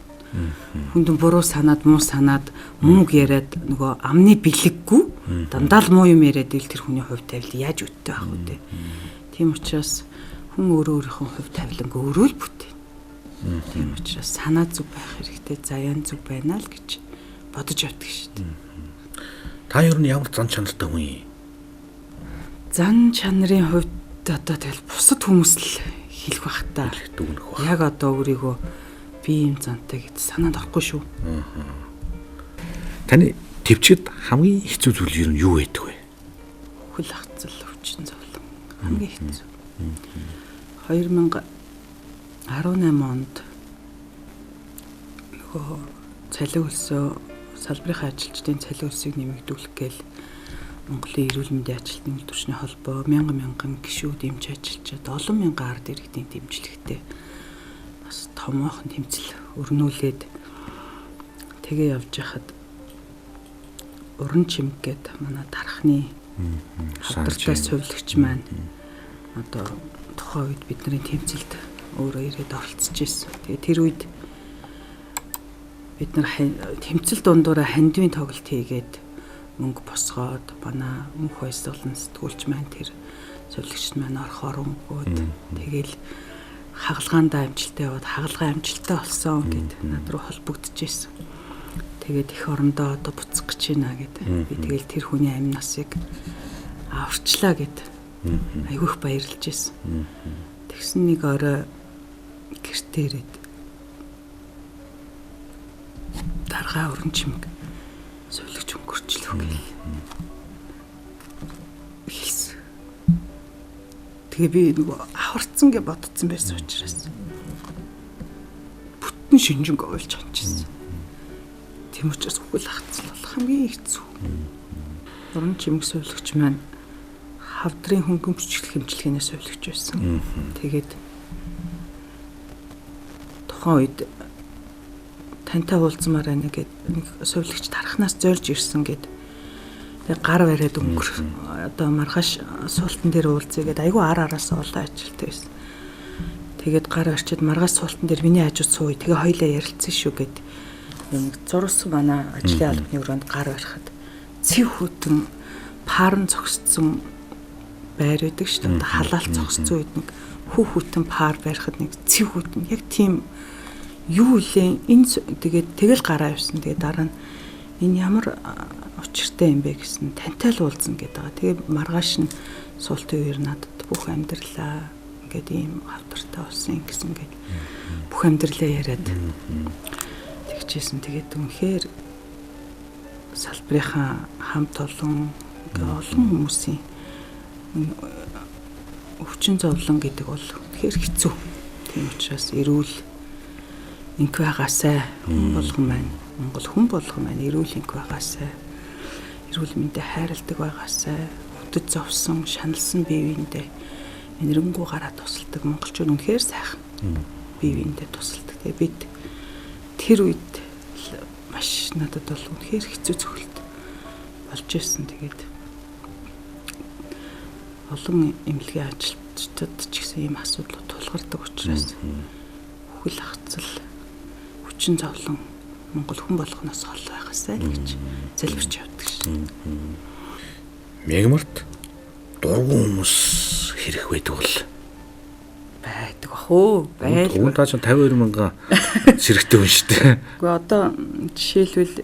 Хүндэн буруу санаад муу санаад мууг яриад нөгөө амны бэлэггүй дандаа л муу юм яриад ил тэр хүний хувь тавилан яаж үттэй байх вэ? Тийм учраас хүн өөрөө өөрийнхөө хувь тавиланг өөрөө л бүтээн. Тийм учраас санаа зөв байх хэрэгтэй, заяан зөв байна л гэж бодож явдаг шүү дээ. Та ер нь ямар зан чанартай хүн юм? Зан чанарын хувьд одоо тэгэл бусад хүмүүс л хэлэх бах та. Дүгнэх бах. Яг одоо өөрийгөө би ийм зантай гэж санаанд орохгүй шүү. Таны төвчд хамгийн хэцүү зүйл ер нь юу байдаг вэ? Хөл хацал, өвчин зовлон хамгийн хэцүү. 2018 онд нөгөө цалин хөлсөө салбарын ажилчдын цалин хөлсийг нэмэгдүүлэх гээл Монголын эрүүл мэндийн ажилтны үйлдвэрчний холбоо мянган мянган гишүүд эмч ажилчид олон мянган ард иргэдийн дэмжлэгтэй бас томоохон тэмцэл өрнүүлээд тэгээ явж хахад уран чимэг гээд манай дархны хавдартай сувилагч маань одоо тухайн үед бидний тэмцэлд өөрөө ирээд оролцож ирсэн. Тэгээ тэр үед бид нар тэмцэл дундуура хандивын тоглолт хийгээд мөнгө босгоод манай мөнх баясгалан сэтгүүлч маань тэр сувилагч маань орох орон өгөөд тэгэл хагалгаандаа амжилттай яваад хагалгаа амжилттай болсон гэд над руу холбогдож ирсэн. Тэгээд их орондоо одоо буцах гэж байна гэд. Би тэгэл тэр хүний амь насыг аварчлаа гэд айгүй их баярлж ирсэн. Тэгсэн нэг орой гэртээ ирээд даргаа өрн чимэг сувилагч өнгөрчлөө гэл хэлсэн. Тэгээ би нөгөө аварцсан гэж бодсон байсан учраас бүтэн шинжинг уйлж хончихсон. Тийм учраас үхэл хацал бол хамгийн хэцүү. Уран чимэг сувилагч маань хавдрын хөнгөн хүчрэх хэмжлэгээнээ сувилагч байсан. Тэгээд тухайн үед тантай уулзмаар байна гэд нэг сувилагч тархнаас зорж ирсэн гэд. Тэгээ гар бариад өнгөр одоо маргааш суултан дээр уулзъя гэд айгүй ар араас олон ажилттай байсан. Тэгээд гар барьчаад маргааш суултан дээр миний хажууд сууя. Тэгээ хоёлаа ярилцсан шүү гэд. Нэг зурсан манай ажлын албаны өрөөнд гар барихад цэв хүтэн паарн зогсцсон байр байдаг шүү дээ. Халаал зогсцсон үед нэг хүү хүтэн паар барихад нэг цэв хүтэн яг тийм юу үлээ энэ тэгээд тэгэл гараа явсан. Тэгээд дараа нь энэ ямар учиртай юм бэ гэсэн тантай л уулзна гэдэг байгаа. Тэгээ маргааш нь суултын үеэр надад бүх амьдралаа ингээд ийм хавдартай болсон гэсэн гээд бүх амьдралаа яриад тэгжсэн. Тэгээд үнэхээр салбарынхаа хамт олон олон хүмүүсийн Өвчин зовлон гэдэг бол үнэхээр хэцүү. Тийм учраас эрүүл инх байгаасай хүн болгон маань, Монгол хүн болгон маань эрүүл инх байгаасай, эрүүл мэндэ хайрладаг байгаасай, хөдөж зовсон, шаналсан бие биендээ энэрэнгүү гараа тусалдаг. Монголчууд үнэхээр сайхан бие биендээ тусалдаг. Тэгээ бид тэр үед маш надад бол үнэхээр хэцүү цохилт болж ирсэн. Тэгээд олон эмнэлгийн ажилчдад ч гэсэн ийм асуудлууд тулгардаг учраас үхэл хацал, хүчин зовлон Монгол хүн болгоноос хол байгаасай л гэж залбирч явдаг шин. Мегмарт дургуун хүмүүс хэрэг байдаг бол байдаг бах уу? Байлгүй. Уг та чинь 52 мянган сэрэгтэй хүн шүү дээ. Үгүй, одоо жишээлбэл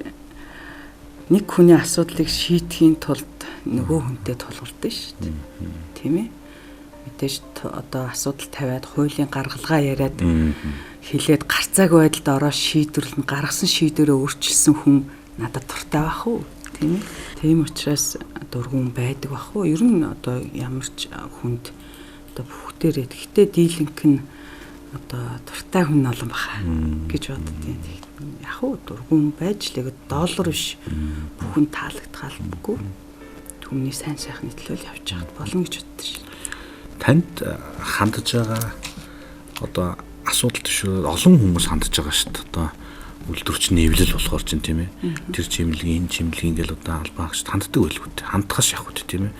нэг хүний асуудлыг шийдэхийн тулд нөгөө хүнтэй тулгардаг шүү дээ. Тийм ээ. Мэдээж одоо асуудал тавиад хуулийн гаргалгаа яриад хилээд гарцаагүй байдалд ороо шийдвэрлэн гаргасан шийдвэрээ өөрчилсөн хүн надад дуртай байх уу? Тийм ээ. Тийм учраас дургуун байдаг бах уу? Ер нь одоо ямар ч хүнд одоо бүгдээрээ гэхдээ дийлэнх нь одоо дуртай хүн олон баха гэж боддیں۔ Яг уу дургуун байж л яг доллар биш бүхэн таалагдах албагүй. Түмний сайн сайхны төлөө л явж байхад болно гэж боддоо шин. Танд хандж байгаа одоо асуудал төшөө олон хүмүүс хандж байгаа шүү дээ. Одоо үйлдвэрч нэвлэл болохоор чинь тийм ээ. Тэр чимлэгийн энэ чимлэгийн гэл одоо албан агч ханддаг байлгүй дээ. Хандхаас явах үү тийм ээ.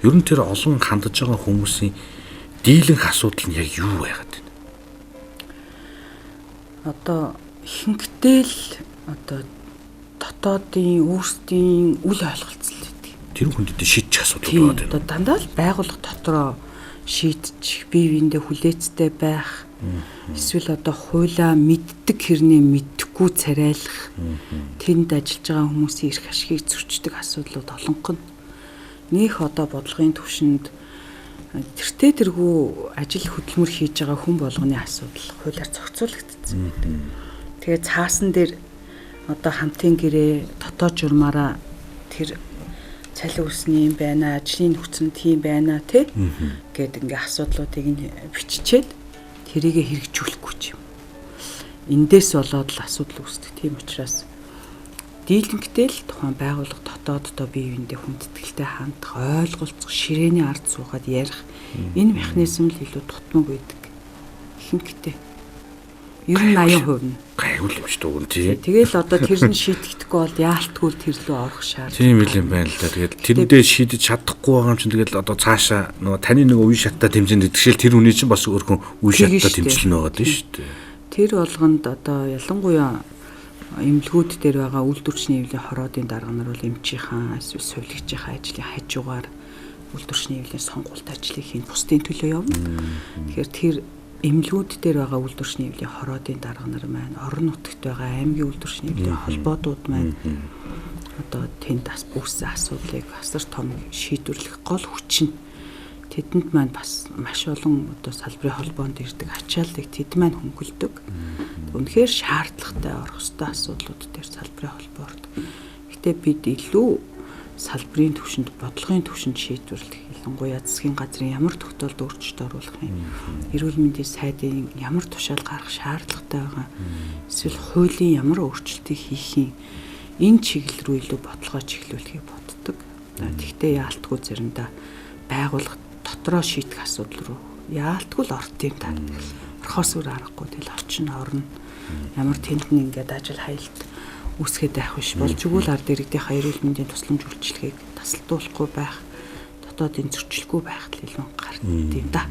Ер нь тэр олон хандж байгаа хүмүүсийн дийлэнх асуудал нь яг юу байгаад байна? Одоо ихэнхдээ л одоо дотоодын өөрсдийн үл ойлголцол гэдэг. Тэр хүндэд шийдчих асуудал байгаа тийм. Одоо дандаа л байгууллага дотроо шийдчих, бие биендээ хүлээцтэй байх. Эсвэл одоо хуулиа мэддэг хэрнээ мэдхгүй царайлах. Тэнд ажиллаж байгаа хүмүүсийн эрх ашигыг зөрчдөг асуудлууд олонх нь. Нөх одоо бодлогын түвшинд тэртээ тэргүй ажил хөдөлмөр хийж байгаа хүн болгоны асуудал хуулиар зохицуулагдсан байдаг. Тэгээ цаасан дээр одоо хамтын гэрээ дотоод журмаараа тэр цалин үсний юм байна, ажлын нөхцөл нь тийм байна тий гэд ингээ асуудлуудыг нь биччихээд тэрийгэ хэрэгжүүлэхгүй ч юм. Эндээс болоод л асуудал үүсдэг. Тийм учраас дийлэнхтэй л тухайн байгууллага дотооддоо бие биендээ хүндэтгэлтэй хандах, ойлголцох, ширээний ард суугаад ярих энэ механизм л илүү тутмаг байдаг. Ихэнхдээ. Ер нь 80% нь. Гайгүй юм шүү дээ тий. Тэгэл одоо тэр нь шийтгэхгүй бол яалтгүй тэр лөө орох шаардлага. Тийм л юм байна л да. Тэгэл тэрэндээ шийдэж чадахгүй байгаа юм чинь тэгэл одоо цаашаа нөгөө таны нөгөө үе шаттай тэмцээнд идэвхжээл тэр хүний чинь бас өөрхөн үе шаттай тэмцэл нь байгаа тийм шүү дээ. Тэр болгонд одоо ялангуяа эмнэлгүүд дээр байгаа үйлдвэрчний эвлийн хороодын дарга нар бол эмчийнхаа эсвэл сувилагчийнхаа ажлын хажуугаар үйлдвэрчний эвлийн сонгуульт ажлыг хийн бусдын төлөө явна. Тэгэхээр тэр эмнэлгүүд дээр байгаа үйлдвэрчний эвлийн хороодын дарга нар маань, орон нутагт байгаа аймгийн үйлдвэрчний эвлийн холбоодууд маань одоо тэнд үүссэн асуудлыг асар том шийдвэрлэх гол хүч нь тэдэнд маань бас маш олон одоо салбарын холбоонд ирдэг ачааллыг тэд маань хөнгөлдөг. Үнэхээр шаардлагатай орох ёстой асуудлууд дээр салбарын холбоо ордог. Гэтэ бид илүү салбарын түвшинд, бодлогын түвшинд шийдвэрлэх, ялангуяа засгийн газрын ямар тогтоолд өөрчлөлт оруулах юм, эрүүл мэндийн сайдын ямар тушаал гаргах шаардлагатай байгаа, эсвэл хуулийн ямар өөрчлөлтийг хийх юм, энэ чиглэл рүү илүү бодлогоо чиглүүлэхийг боддог. Тэгтээ яалтгүй заримдаа байгууллага дотроо шийдэх асуудал руу яалтгүй л орт юм та. Орхоос өөр аргагүй тэгэл очин орно. Ямар тэнд нь ингээд ажил хаялт үүсгээд байх биш. Болж игэл ард иргэдийнхаа эрүүл мэндийн тусламж үйлчилгээг тасалдуулахгүй байх, дотоодын зөрчилгүй байх л илүү гарт юм да.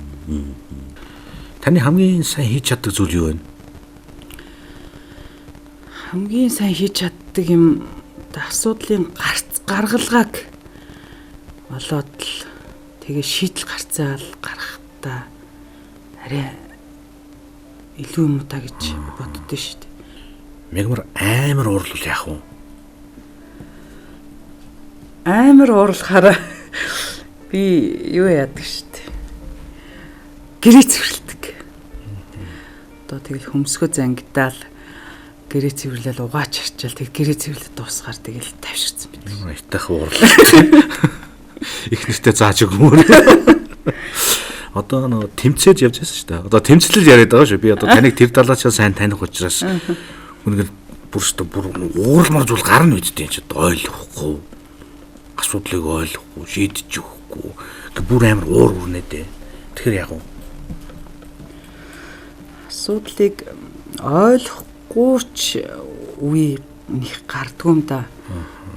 Таны хамгийн сайн хийж чаддаг зүйл юу вэ? Хамгийн сайн хийж чаддаг юм асуудлын гарц гаргалгааг олоод л тэгээ шийдэл гарцаал гаргахтаа арай илүү юм уу та гэж боддоо шүү дээ. Мегмар амар уурлал яах вэ? Амар уурлахаараа би юу яадаг шүү дээ. Гэрээ цэвэрлдэг. Одоо тэгэл хөмсгөө зангидаал гэрээ цэвэрлэл угаач харчаал тэгэл гэрээ цэвэрлэл дуусгаар тэгэл тавширсан байдаг. Итах уурлал. Их нэртэй зааж өгмөр. Одоо нөгөө тэмцээж явж байсан шүү дээ. Одоо тэмцлэл яриад байгаа шүү. Би одоо таныг тэр талаачаа сайн таних учраас үнэхээр бүр шүү бүр ууралмар зүйл гарна үсттэй энэ ч ойлгохгүй. Асуудлыг ойлгохгүй, шийдэж өгөхгүй. Бүр амар уур үрнэ дээ. Тэгэхээр яг уу асуудлыг ойлгохгүй ч үе них гардгүй юм да.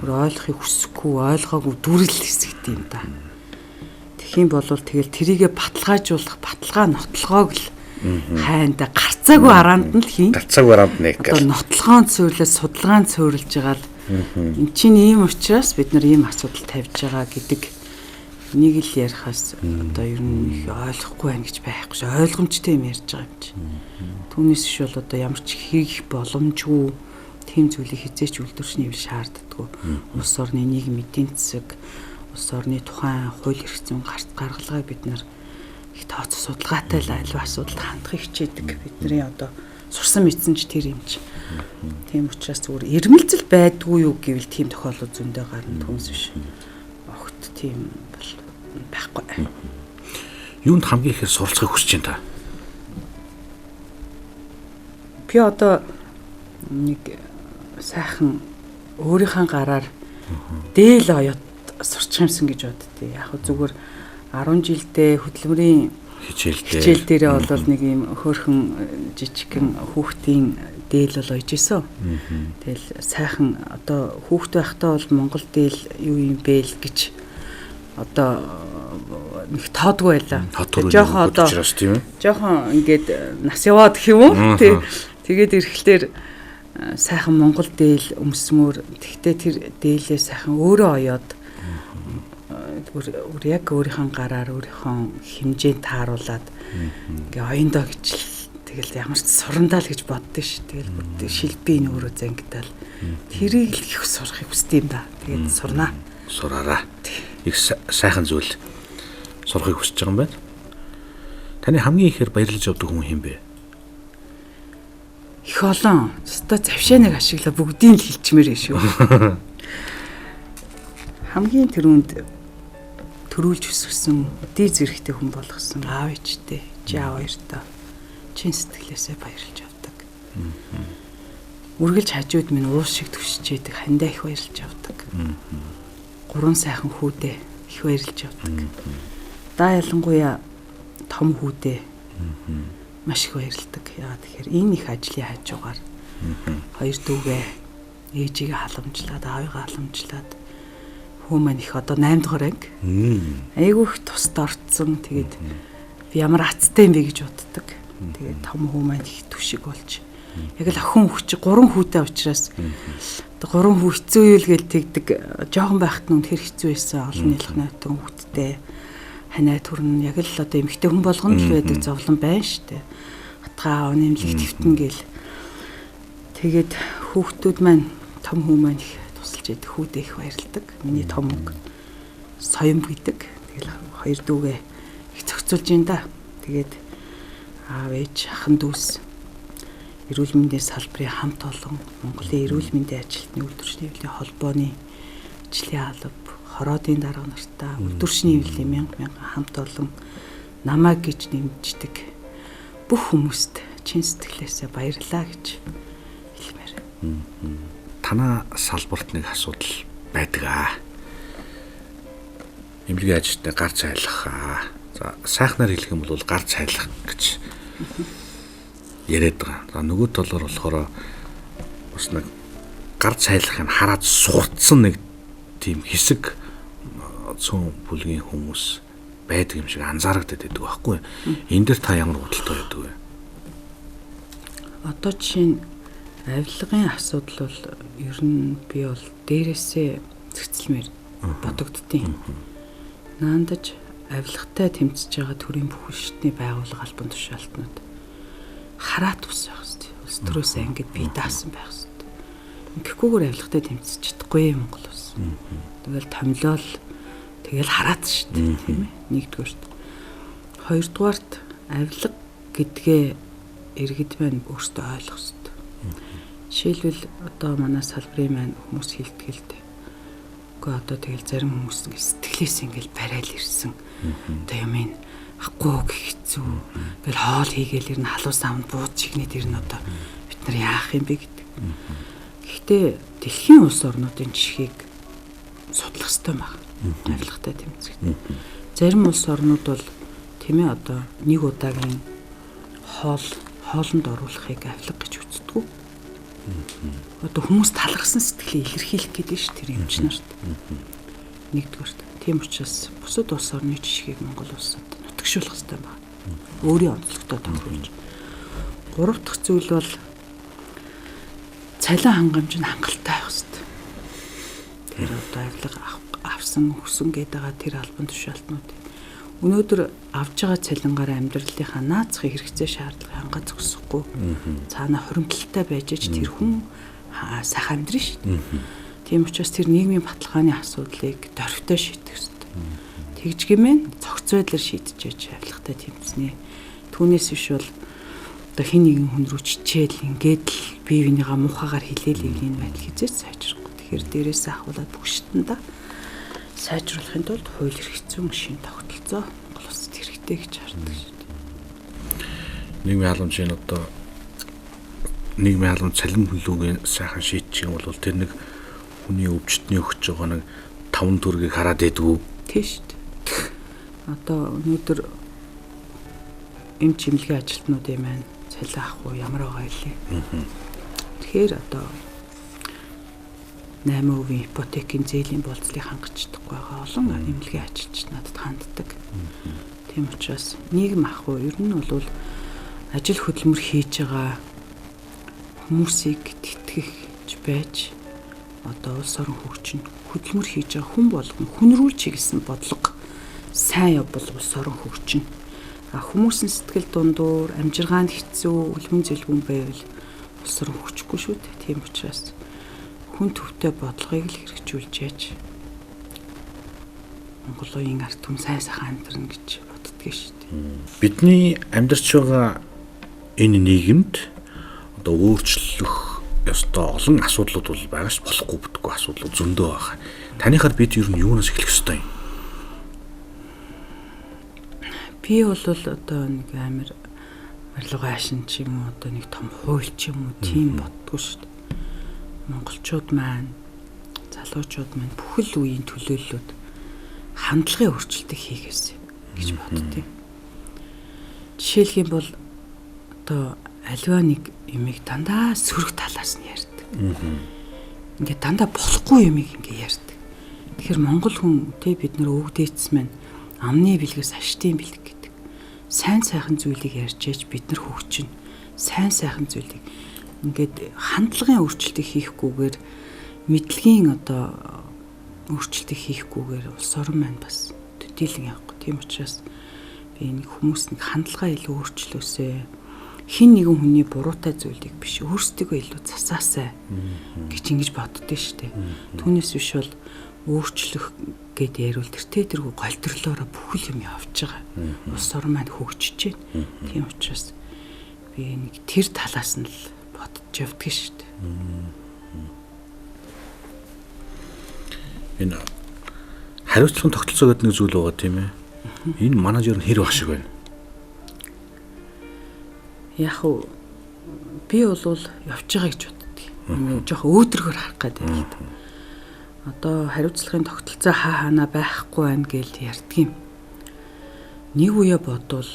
Бүр ойлгохыг хүсэхгүй, ойлгоогүй дүрэл хэсэгт юм да. Тэгэх юм бол тэгэл тэрийгэ баталгаажуулах баталгаа нотлогоог л хайнда гарцаагүй араанд нь л хийн. Гарцаагүй араанд нэг гэл. Одоо нотлогоон цуурлаа, судалгаан цуурлж байгаа л эн чинь ийм учраас бид нар ийм асуудал тавьж байгаа гэдэг нэг л ярихаас одоо ер нь их ойлгохгүй байна гэж байхгүй ш. Ойлгомжтой юм ярьж байгаа юм чи. Түүнээс биш бол одоо ямар ч хийх боломжгүй тийм зүйлийг хизээч үйлдвэрчний хэвлэл шаарддаггүй. Улс орны нийгэм эдийн засаг, улс орны тухайн хууль эрх зүйн гаргалгааг бид нар их тооцоо судалгаатай л альва асуудалд хандахыг хичээдэг. Бидний одоо сурсан мэдсэн ч тэр юм чи. Тийм учраас зүгээр ирмэлзэл байдгүй юу гэвэл тийм тохиолдол зөндөө гарна түнс биш. Огт тийм бол байхгүй. Юунд хамгийн ихээр суралцахыг хүсэж байна та? Би одоо нэг сайхан өөрийнхөө гараар дээл оёод сурчих юмсан гэж боддتي. Яг зүгээр 10 жилдээ хөдөлмөрийн хичээл дээрээ бол нэг юм хөөрхөн жижигхэн хүүхдийн дээл бол ойж исэн. Тэгэл сайхан одоо хүүхд байхдаа бол Монгол дээл юу юм бэ л гэж одоо нэг тоодгүй байлаа. Жохон одоо жохон ингээд нас яваад гэх юм уу? Тий. Тэгээд ирэхлээр сайхан Монгол дээл өмсмөр. Тэгтээ тэр дээлээ сайхан өөрөө оёод өөр яг өөрийнхөө гараар өөрийнхөө хэмжээнд тааруулаад ингээ оёндоо гэж тэгэл ямар ч сурандаа л гэж боддоо ш. Тэгэл бүр шилбийн өөрөө зангидал. Тэрийг л их сурахыг хүсдэг юм да. Тэгээд сурнаа. Сураараа. Их сайхан зүйл сурахыг хүсэж байгаа юм байна. Таны хамгийн ихээр баярлаж явдаг хүн хэн бэ? Их олон. Өстой завшааныг ашиглаа бүгдийг л хэлчмээр шүү. Хамгийн түрүүнд төрүүлж өсгсөн, дий зэрэгтэй хүн болгосон аав ээжтэй, чи аав хоёртоо чин сэтгэлээсээ баярлж явдаг. Үргэлж хажууд минь уус шиг түшиж идэг хандаа их баярлж явдаг. Гурван сайхан хүүдээ их баярлж явдаг. Даа ялангуяа том хүүдээ маш их баярлдаг. Яагаад тэгэхээр энэ их ажлын хажуугаар хоёр дүүгээ ээжигээ халамжлаад, аавыгаа халамжлаад хүү маань их одоо 8 дугаар анги. Айгүй их тусд орцсон. Тэгээд би ямар азтай юм бэ гэж боддог. Тэгээд том хүү маань их түшиг болж. Яг л охин хүүч 3 хүүтэй учраас одоо 3 хүү хэцүү юу л гэл тэгдэг. Жохон байхад нь үнэхэр хэцүү байсан. Олон нийлэх нойтон хүүхдтэй ханаа төрн яг л одоо эмэгтэй хүн болгоно л байдаг зовлон байна штэ. Хатгаа аав нэмлэх твтэн гэл. Тэгээд хүүхдүүд маань том хүү маань их тусалж идэг, хүүдээ их баярладаг. Миний том үг соём гэдэг. Тэгэл хоёр дүүгээ их зохицуулж ин да. Тэгээд аав ээж ахан дүүс эрүүл мэндийн салбарын хамт олон Монголын эрүүл мэндийн ажилтны үйлдвэрчний хэвлэлийн холбооны ажлын алба, хороодын дарга нартаа үйлдвэрчний хэвлэлийн мянга мянган хамт олон намайг гэж нэмждэг бүх хүмүүст чин сэтгэлээсээ баярлалаа гэж хэлмээр. Танаа салбарт нэг асуудал байдаг аа. Эмнэлгийн ажилтнаа гар цайлах аа. За сайхнаар хэлэх юм бол гар цайлах гэж яриад байгаа. За нөгөө талаар болохоор бас нэг гар цайлахыг хараад сурцсан нэг тийм хэсэг цөөн бүлгийн хүмүүс байдаг юм шиг анзаарагдаад байдаг байхгүй. Энэ дээр та ямар бодолтой байдаг вэ? Одоо жишээ нь авилгын асуудал бол ер нь би бол дээрээсээ зэгцэлмээр бодогддیں۔ Наандаж авилгатай тэмцэж байгаа төрийн бүх хүчний байгууллага албан тушаалтнууд хараат ус байх хэрэгтэй. Улс төрөөс ангид бие даасан байх хэрэгтэй. Ингэхгүйгээр авилгатай тэмцэж чадахгүй Монгол улс. Тэгэл томлол тэгэл хараат шүү дээ, тийм ээ. Нэгдүгээрт. Хоёрдугаарт авилга гэдгээ иргэд маань өөрсдөө ойлгох хэрэгтэй. Жишээлбэл одоо манай салбарын маань хүмүүс хэлдэг л дээ. Үгүй одоо тэгэл зарим хүмүүс ингэ сэтгэлээс ингээл барайл ирсэн. Одоо юм ин Ахгүй гэх хэцүү. Ингээл хоол хийгээл ер нь халуун савнд бууз чигнээд тэр нь одоо бид нар яах юм бэ гэдэг. Гэхдээ дэлхийн улс орнуудын жишгийг судлах хэрэгтэй байна. Авилгатай тэмцэхэд. Зарим улс орнууд бол тийм ээ одоо нэг удаагийн хоолнд оруулахыг авилга гэж үздэг. Одоо хүмүүс талархсан сэтгэлээ илэрхийлэх гэдэг ш тэр эмч нарт. Нэгдүгээрт. Тийм учраас бусад улс орны жишгийг Монгол улсад нутагшуулах хэрэгтэй байна. Өөрийн онцлогтой тохируулж. Гурав дахь зүйл бол цалин хангамж нь хангалттай байх хэрэгтэй. Тэр одоо авилга авсан, өгсөн гэдэг байгаа тэр албан тушаалтнууд. Өнөөдөр авж байгаа цалингаар амьдралынхаа наацхын хэрэгцээ шаардлагыг хангаж зогсохгүй. Цаана хуримтлалтай байж аж тэр хүн сайхан амьдрын шүү дээ. Тийм учраас тэр нийгмийн баталгааны асуудлыг дөрвтэй шийдэх хэрэгтэй. Тэгж гэмэн цогц байдлаар шийдэж авилгатай тэмцэнэ. Түүнээс биш бол одоо хин нэгэн хүн рүү чичээл ингээд л бие биенийгаа муухагаар хилээл энэ байдал хизээч сайжрахгүй. Тэгэхээр дээрээс ахуулаад бүх шатанда сайжруулахын тулд хууль эрх зүйн шин тогтолцоо Монгол улсад хэрэгтэй гэж хардаг шүү дээ. Нийгмийн халамжийн одоо нийгмийн халамж цалин хүнлүүгийн сайхан шийдчих юм бол тэр нэг хүний өвчтний өгч байгаа нэг 5 төгрөгийг хараад байдгүй. Тийм шүү дээ. Одоо өнөөдөр эмч эмнэлгийн ажилтнуудын маань цалин авах уу ямар байгаа илээ. Тэгэхээр одоо 8% ипотекийн зээлийн болцлыг хангаж чадахгүй байгаа олон эмнэлгийн ажилчид надад ханддаг. Тийм учраас нийгэм ах уу ер нь бол ажил хөдөлмөр хийж байгаа хүмүүсийг тэтгэх байж одоо улс орон хөгжин хөдөлмөр хийж байгаа хүн болгон хүн рүү чиглэсэн бодлого сайн явбал улс орон хөгжин. А хүмүүсийн сэтгэл дундуур амжиргаанд хэцүү үлмэн зэлгүн байвал улс орон хөгжихгүй шүү дээ. Тийм учраас хүн төвтэй бодлогыг л хэрэгжүүлж яаж Монголын ард түмэн сайн сайхан амьдрна гэж боддгийг шүү дээ. Бидний амьдарч байгаа энэ нийгэмд одоо өөрчлөх ёстой олон асуудлууд бол байгаа ш, болохгүй бүтггүй асуудлууд зөндөө байгаа. Таныхаар бид ер нь юунаас эхлэх ёстой юм? Би бол одоо нэг амар барилга аашин ч юм уу одоо нэг том хууль ч юм уу тийм боддгоо шүү дээ. Монголчууд маань, залуучууд маань бүхэл үеийн төлөөллүүд хандлагын өөрчлөлтийг хийгээсэй гэж боддیں۔ Жишээлх юм бол одоо аливаа нэг юмыг дандаа сөрөг талаас нь ярьдаг. Ингээд дандаа болохгүй юмыг ингээд ярьдаг. Тэгэхээр монгол хүн тэ бид нар өвгдээц маань амны бэлгээс аштын бэлэг гэдэг. Сайн сайхан зүйлийг ярьж ээж бид нар хөгжинэ. Сайн сайхан зүйлийг ингээд хандлагын өөрчлөлтийг хийхгүйгээр мэдлэгийн одоо өөрчлөлтийг хийхгүйгээр улс орон маань бас төдийлөн явахгүй. Тийм учраас би нэг хүмүүс нэг хандлагаа илүү өөрчлөөсэй. Хин нэгэн хүний буруутай зүйлийг биш өөрсдийгөө илүү засаасай гэж ингэж боддөө штэ. Түүнээс биш бол өөрчлөх гэд яриул тэртээ тэргүй голдрлоороо бүхэл юм явж байгаа. Улс орон маань хөгжиж байна. Тийм учраас би нэг тэр талаас нь л бодож явдаг штэ. Энэ хариуцлагын тогтолцоо гэдэг нэг зүйл байгаа тийм ээ. Энэ манай ер нь хэр баг шиг байна. Яг уу би бол явж байгаа гэж боддөг. Ингээ жоох өөдрөгөр харах гэдэг л та. Одоо хариуцлагын тогтолцоо хаа хаана байхгүй байна гэж ярьдаг юм. Нэг үе бодвол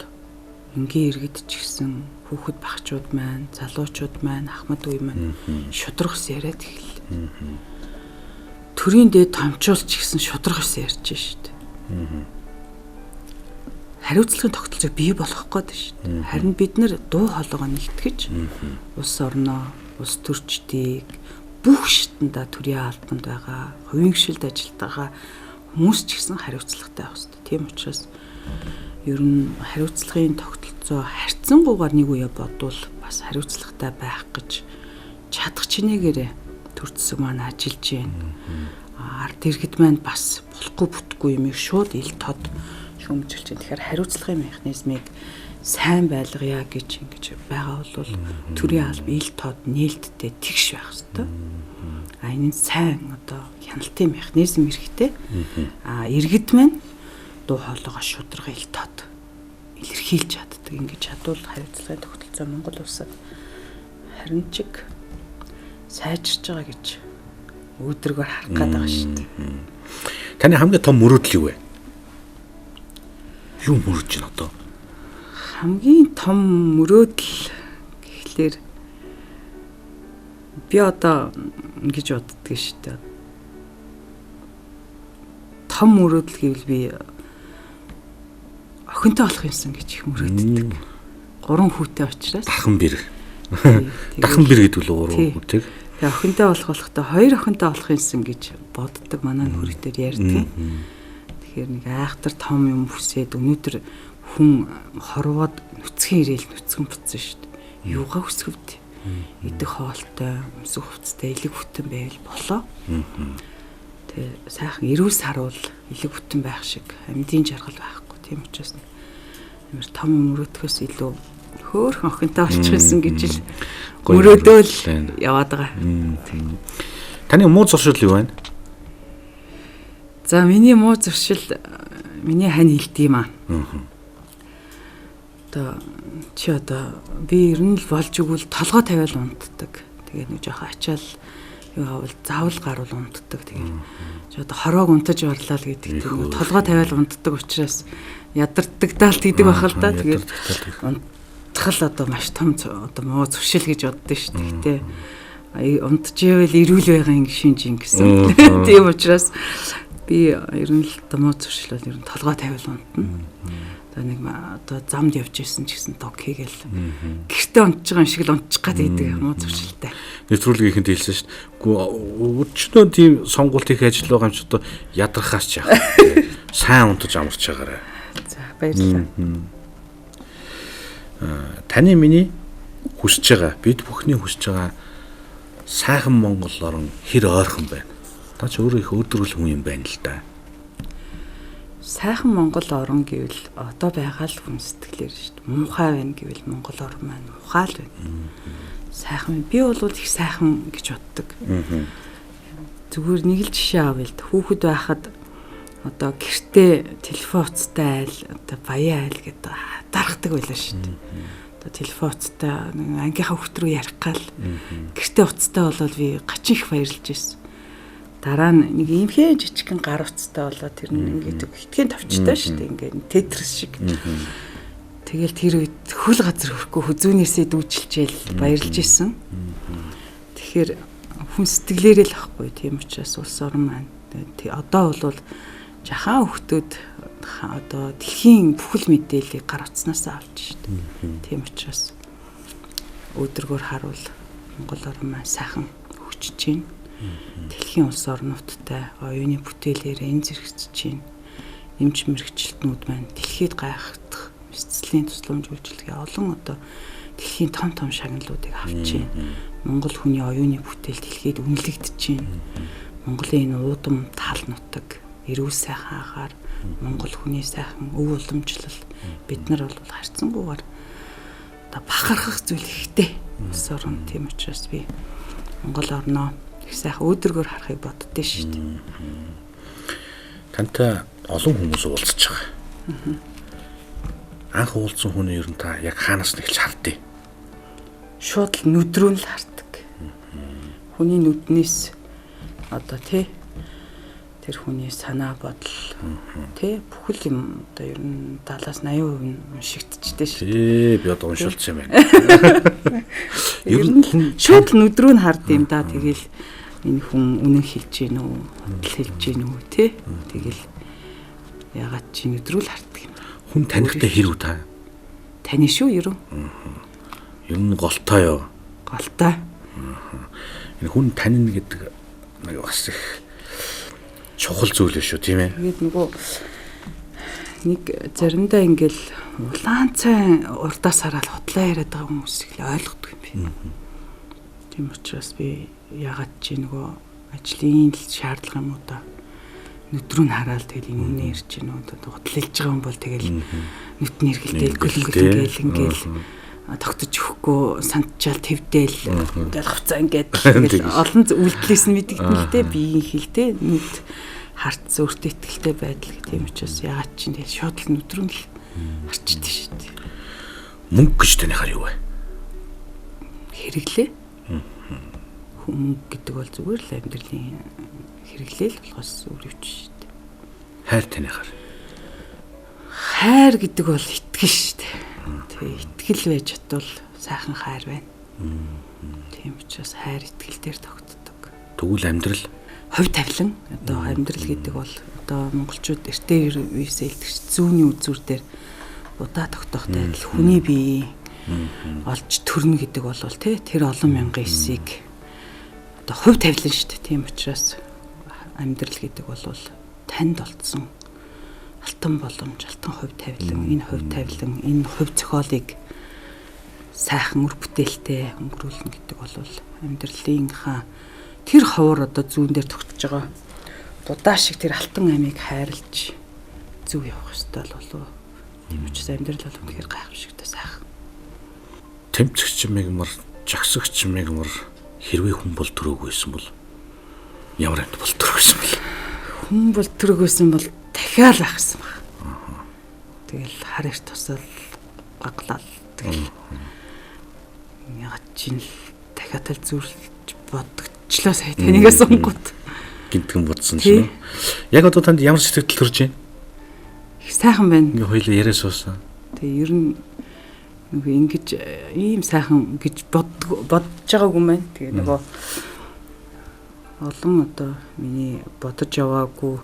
энгийн иргэд ч гэсэн хүүхэд багчууд маань, залуучууд маань, ахмад үе маань шударгас яриад эхэллээ. Төрийн дээд томчуулч гэсэн шударгас ярьж шít. Хариуцлагын тогтолцоог бий болгох гээд шүү дээ. Харин бид нэр дуу хоолойгоо нэгтгэж улс орноо, улс төрчдийг бүх шатанда төрийн албанд байгаа, хувийн хвшилд ажиллаж байгаа хүмүүс ч гэсэн хариуцлагатай байх хэрэгтэй. Тийм учраас ер нь хариуцлагын тогтолцоо харьцангуйгаар нэг үе бодвол бас хариуцлагатай байх гэж чадах чинээгээрээ төр зэсэг маань ажиллаж байна. Ард иргэд маань бас болохгүй бүтгүй юмыг шууд ил тод шүүмжилж байна. Тэгэхээр хариуцлагын механизмыг сайн байлгая гэж ингэж байгаа бол төрийн алба ил тод нээлттэй тэгш байх ёстой. А энэ нь сайн одоо хяналтын механизм хэрэгтэй. А иргэд маань дуу хоолойгоо шударга ил тод илэрхийлж чаддаг. Ингэж чадвал хариуцлагын тогтолцоо Монгол улсад харин чиг сайжирч байгаа гэж өөдрөгөөр харах гээд байгаа шүү дээ. Таны хамгийн том мөрөөдөл юу вэ? Юу мөрөдж байна одоо? Хамгийн том мөрөөдөл гэхлээр би одоо ингэж боддөг шүү дээ. Том мөрөөдөл гэвэл би охинтой болох юмсан гэж их мөрөөддөг. 3 хүүтэй учраас. Дархан бэр. Дархан бэр гэдэг л 3 хүүтэй. Тэгээ охинтой болох болохтой 2 охинтой болох юмсан гэж боддог. Манай нөхөртөр ярьдаг. Тэгэхээр нэг айхтар том юм хүсээд өнөөдөр хүн хорвоод нүцгэн ирээл нүцгэн буцсан шүү дээ. Юугаа хүсгэвд? Идэх хоолтой, өмсөх хувцастай, элэг бүтэн байвал болоо. Тэгээ сайхан эрүүл саруул элэг бүтэн байх шиг амьдын жаргал байхгүй. Тийм учраас амар том мөрөөдөхөөс илүү хөөхөн охинтой болчихсон гэж л мөрөөдөөл яваад байгаа. Таны муу зуршил юу байна? За миний муу зуршил миний хань хэлдэг юм аа. Одоо чи одоо би ер нь л болж игэл толгой тавиал унтдаг. Тэгээд нэг жоохон ачаал юу авал заавал гарвал унтдаг. Тэгээд чи одоо хороог унтаж барлаа л гэдэг тийм толгой тавиал унтдаг учраас ядарддаг даалт гэдэг байх л да. Тэгээд унтах л одоо маш том одоо муу зуршил гэж боддоо шүү дээ. Гэтэ унтж ивэл эрүүл байгаа юм шинж юм гэсэн. Тийм учраас би ер нь л одоо муу зуршил бол ер нь толгой тавиал унтна. Одоо нэг одоо замд явж ирсэн ч гэсэн дог хийгээл гэртээ унтж байгаа юм шиг л унтчих гад гэдэг муу зуршилтай. Нэвтрүүлгийнхэнд хэлсэн шүү дээ. Үгүй өчнөө тийм сонгуульт их ажил байгаа юм чи одоо ядрахаас ч яах. Сайн унтаж амарч байгаарай. За баярлалаа. Таны миний хүсэж байгаа, бид бүхний хүсэж байгаа сайхан Монгол орн хэр ойрхон байна? Та ч өөрөө их өөдрөл хүн юм байна л да. Сайхан Монгол орн гэвэл одоо байгаа л хүн сэтгэлээр шүү дээ. Муухай байна гэвэл Монгол орн маань муухай л байна. Сайхан би бол их сайхан гэж боддог. Зүгээр нэг л жишээ авъя л. Хүүхэд байхад одоо гэртээ телефон утастай айл одоо баян айл гэдэг дарахдаг байлаа шүү дээ. Одоо телефон утастай ангийнхаа хүүхд рүү ярих гал гэртээ утастай болвол би гачин их баярлж байсан. Дараа нь нэг иймхэн жижигхэн гар утастай болоо тэр нь ингээд хитгэн товчтой шүү дээ. Ингээд тетрис шиг. Тэгэл тэр үед хөл газар хөрөхгүй хүзүүнээсээ дүүжилжээл баярлж исэн. Тэгэхээр хүн сэтгэлээрээ л ахгүй. Тийм учраас улс орн маань одоо бол жахан хүүхдүүд одоо дэлхийн бүхэл мэдээллийг гар утаснаас авч шүү дээ. Тийм учраас өөдрөгөөр харуул Монгол орн маань сайхан хөгжиж байна. Дэлхийн улс орнуудтай оюуны бүтээлээр энэ зэрэгцэж байна. Эмч мэрэгчлэтнүүд маань дэлхийд гайхагдах мэсцлийн тусламж үйлчилгээ олон одоо дэлхийн том том шагналуудыг авч байна. Монгол хүний оюуны бүтээл дэлхийд үнэлэгдэж байна. Монголын энэ уудам тал нутаг, эрүүл сайхан агаар, Монгол хүний сайхан өв уламжлал бид нар бол харьцангуйгаар одоо бахархах зүйл ихтэй улс орн. Тийм учраас би Монгол орноо их сайхан өөдрөгөөр харахыг боддөө шүү дээ. Тантай олон хүмүүс уулзж байгаа. Анх уулзсан хүний ер нь та яг хаанаас нь эхэлж хардъя? Шууд л нүд рүү л хардаг. Хүний нүднээс одоо тий тэр хүний санаа бодол тий бүхэл юм одоо ер нь 70-аас 80% нь уншигдчихтэй шүү дээ. Би одоо уншуулсан юм байна. Ер нь шууд л нүд рүү нь хард юм да. Тэгэл энэ хүн үнэн хэлж гин үү, худал хэлж гин үү тий. Тэгэл ягаад чи нүд рүү л харддаг юм. Хүн танихтай хэрүү та? Таны шүү ер нь. Ер нь голтой юу? Голтой. Энэ хүн танина гэдэг нэг бас их чухал зүйл шүү, тийм ээ. Тэгээд нөгөө нэг заримдаа ингээл улаан цайн урдаас хараад худлаа яриад байгаа хүмүүсийг л ойлгодог юм би. Тийм учраас би ягаад чи нөгөө ажлын л шаардлага юм уу да. Нүд рүү нь хараад тэгэл энэ үнэ ярьж гин үү, худлаа хэлж байгаа юм бол тэгэл нүдний эргэлдээл гөлөнгөл ингээл тогтож өгөхгүй сандчаал твдээл ингээл хувцаа ингээд тэгэл олон үйлдэлээс нь мэдэгдэн л дээ, биеийн хил те нүд харц өөртөө ихтэй байдал гэх тийм учраас ягаад чинь тэгэл шууд л нүд рүү л Харчихдээ шүү дээ. Мөнгө гэж таныхаар юу вэ? Хэрэглээ. Мөнгө гэдэг бол зүгээр л амьдралын хэрэглээ л болохоос өөр юу ч шүү дээ. Хайр таныхаар. Хайр гэдэг бол итгэл шүү дээ. Тэг итгэл байж чадвал сайхан хайр байна. Тийм учраас хайр итгэл дээр тогтдог. Тэгвэл амьдрал хувь тавилан одоо амьдрал гэдэг бол одоо монголчууд эртээ үеэсээ хэлдэг ш зүүнний үзүүр дээр удаа тогтоохтой адил хүний бие олж төрнө гэдэг бол тий тэр олон мянган эсийг одоо хувь тавилан шүү дээ. Тийм учраас амьдрал гэдэг бол танд олдсон алтан боломж, алтан хувь тавилан, энэ хувь тавилан, энэ хувь зохиолыг сайхан үр бүтээлтэй өнгөрүүлнэ гэдэг бол амьдралынхаа тэр ховор одоо зүүн дээр тогтож байгаа будаа шиг тэр алтан амийг хайрлж зөв явах ёстой л болов. Тийм учраас амьдрал бол үнэхээр гайхамшигтай сайхан. Тэмцэгч мэгмар, жагсагч мэгмар хэрвээ хүн бол төрөөгүйсэн бол ямар амьд бол төрөөгүйсэн бол? Хүн бол төрөөгүйсэн бол дахиад байх гэсэн баг. Тэгэл хар эрт тусал гаглал тэгэл ягаад чинь дахиад л зүрлж бодогчлоо сая танигаас сонгоод. Гинтгэн бодсон чинь. Яг одоо танд ямар сэтгэл төрж байна? Их сайхан байна. Ингээ хоёлаа яриа суусан. Тэгээ ер нь нөгөө ингэж ийм сайхан гэж бодож байгаагүй юм байна. Тэгээ нөгөө олон одоо миний бодож яваагүй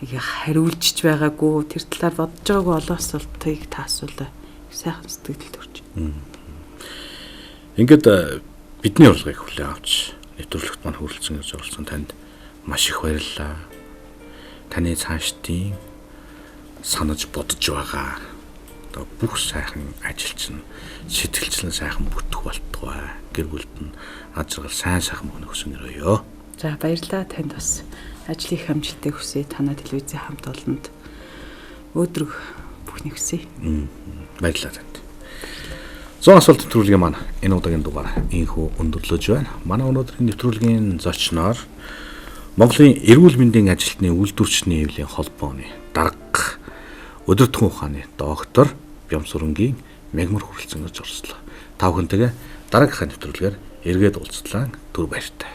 нэг хариулжж байгаагүй тэр талаар бодож байгаагүй олон асуултыг та асуулаа. Их сайхан сэтгэл төрж. Ингээд бидний урилгыг хүлээн авч нэвтрүүлэгт маань хүрэлцэн ирж оролцсон танд маш их баярлалаа. Таны цаашдын санаж бодож байгаа одоо бүх сайхан ажилчин сэтгэлчлэн сайхан бүтэх болтугай. Гэр бүлд нь аз жаргал сайн сайхан бүхний хүсэн өрөөё. За баярлалаа танд бас ажлын их амжилтыг хүсье. Танай телевизийн хамт олонд өөдрөг бүхний хүсье. Баярлалаа танд. 100 асуулт нэвтрүүлгийн маань энэ удаагийн дугаар инхүү өндөрлөж байна. Манай өнөөдрийн нэвтрүүлгийн зочноор Монголын эрүүл мэндийн ажилтны үйлдвэрчний хэвлийн холбооны дарга өдөртгөн ухааны доктор Бямсүрэнгийн мягмар хүрэлцэн гэж оролцлоо. Та бүхэнтэйгээ дараагийнхаа нэвтрүүлгээр эргээд уулзлаа. Түр баяртай.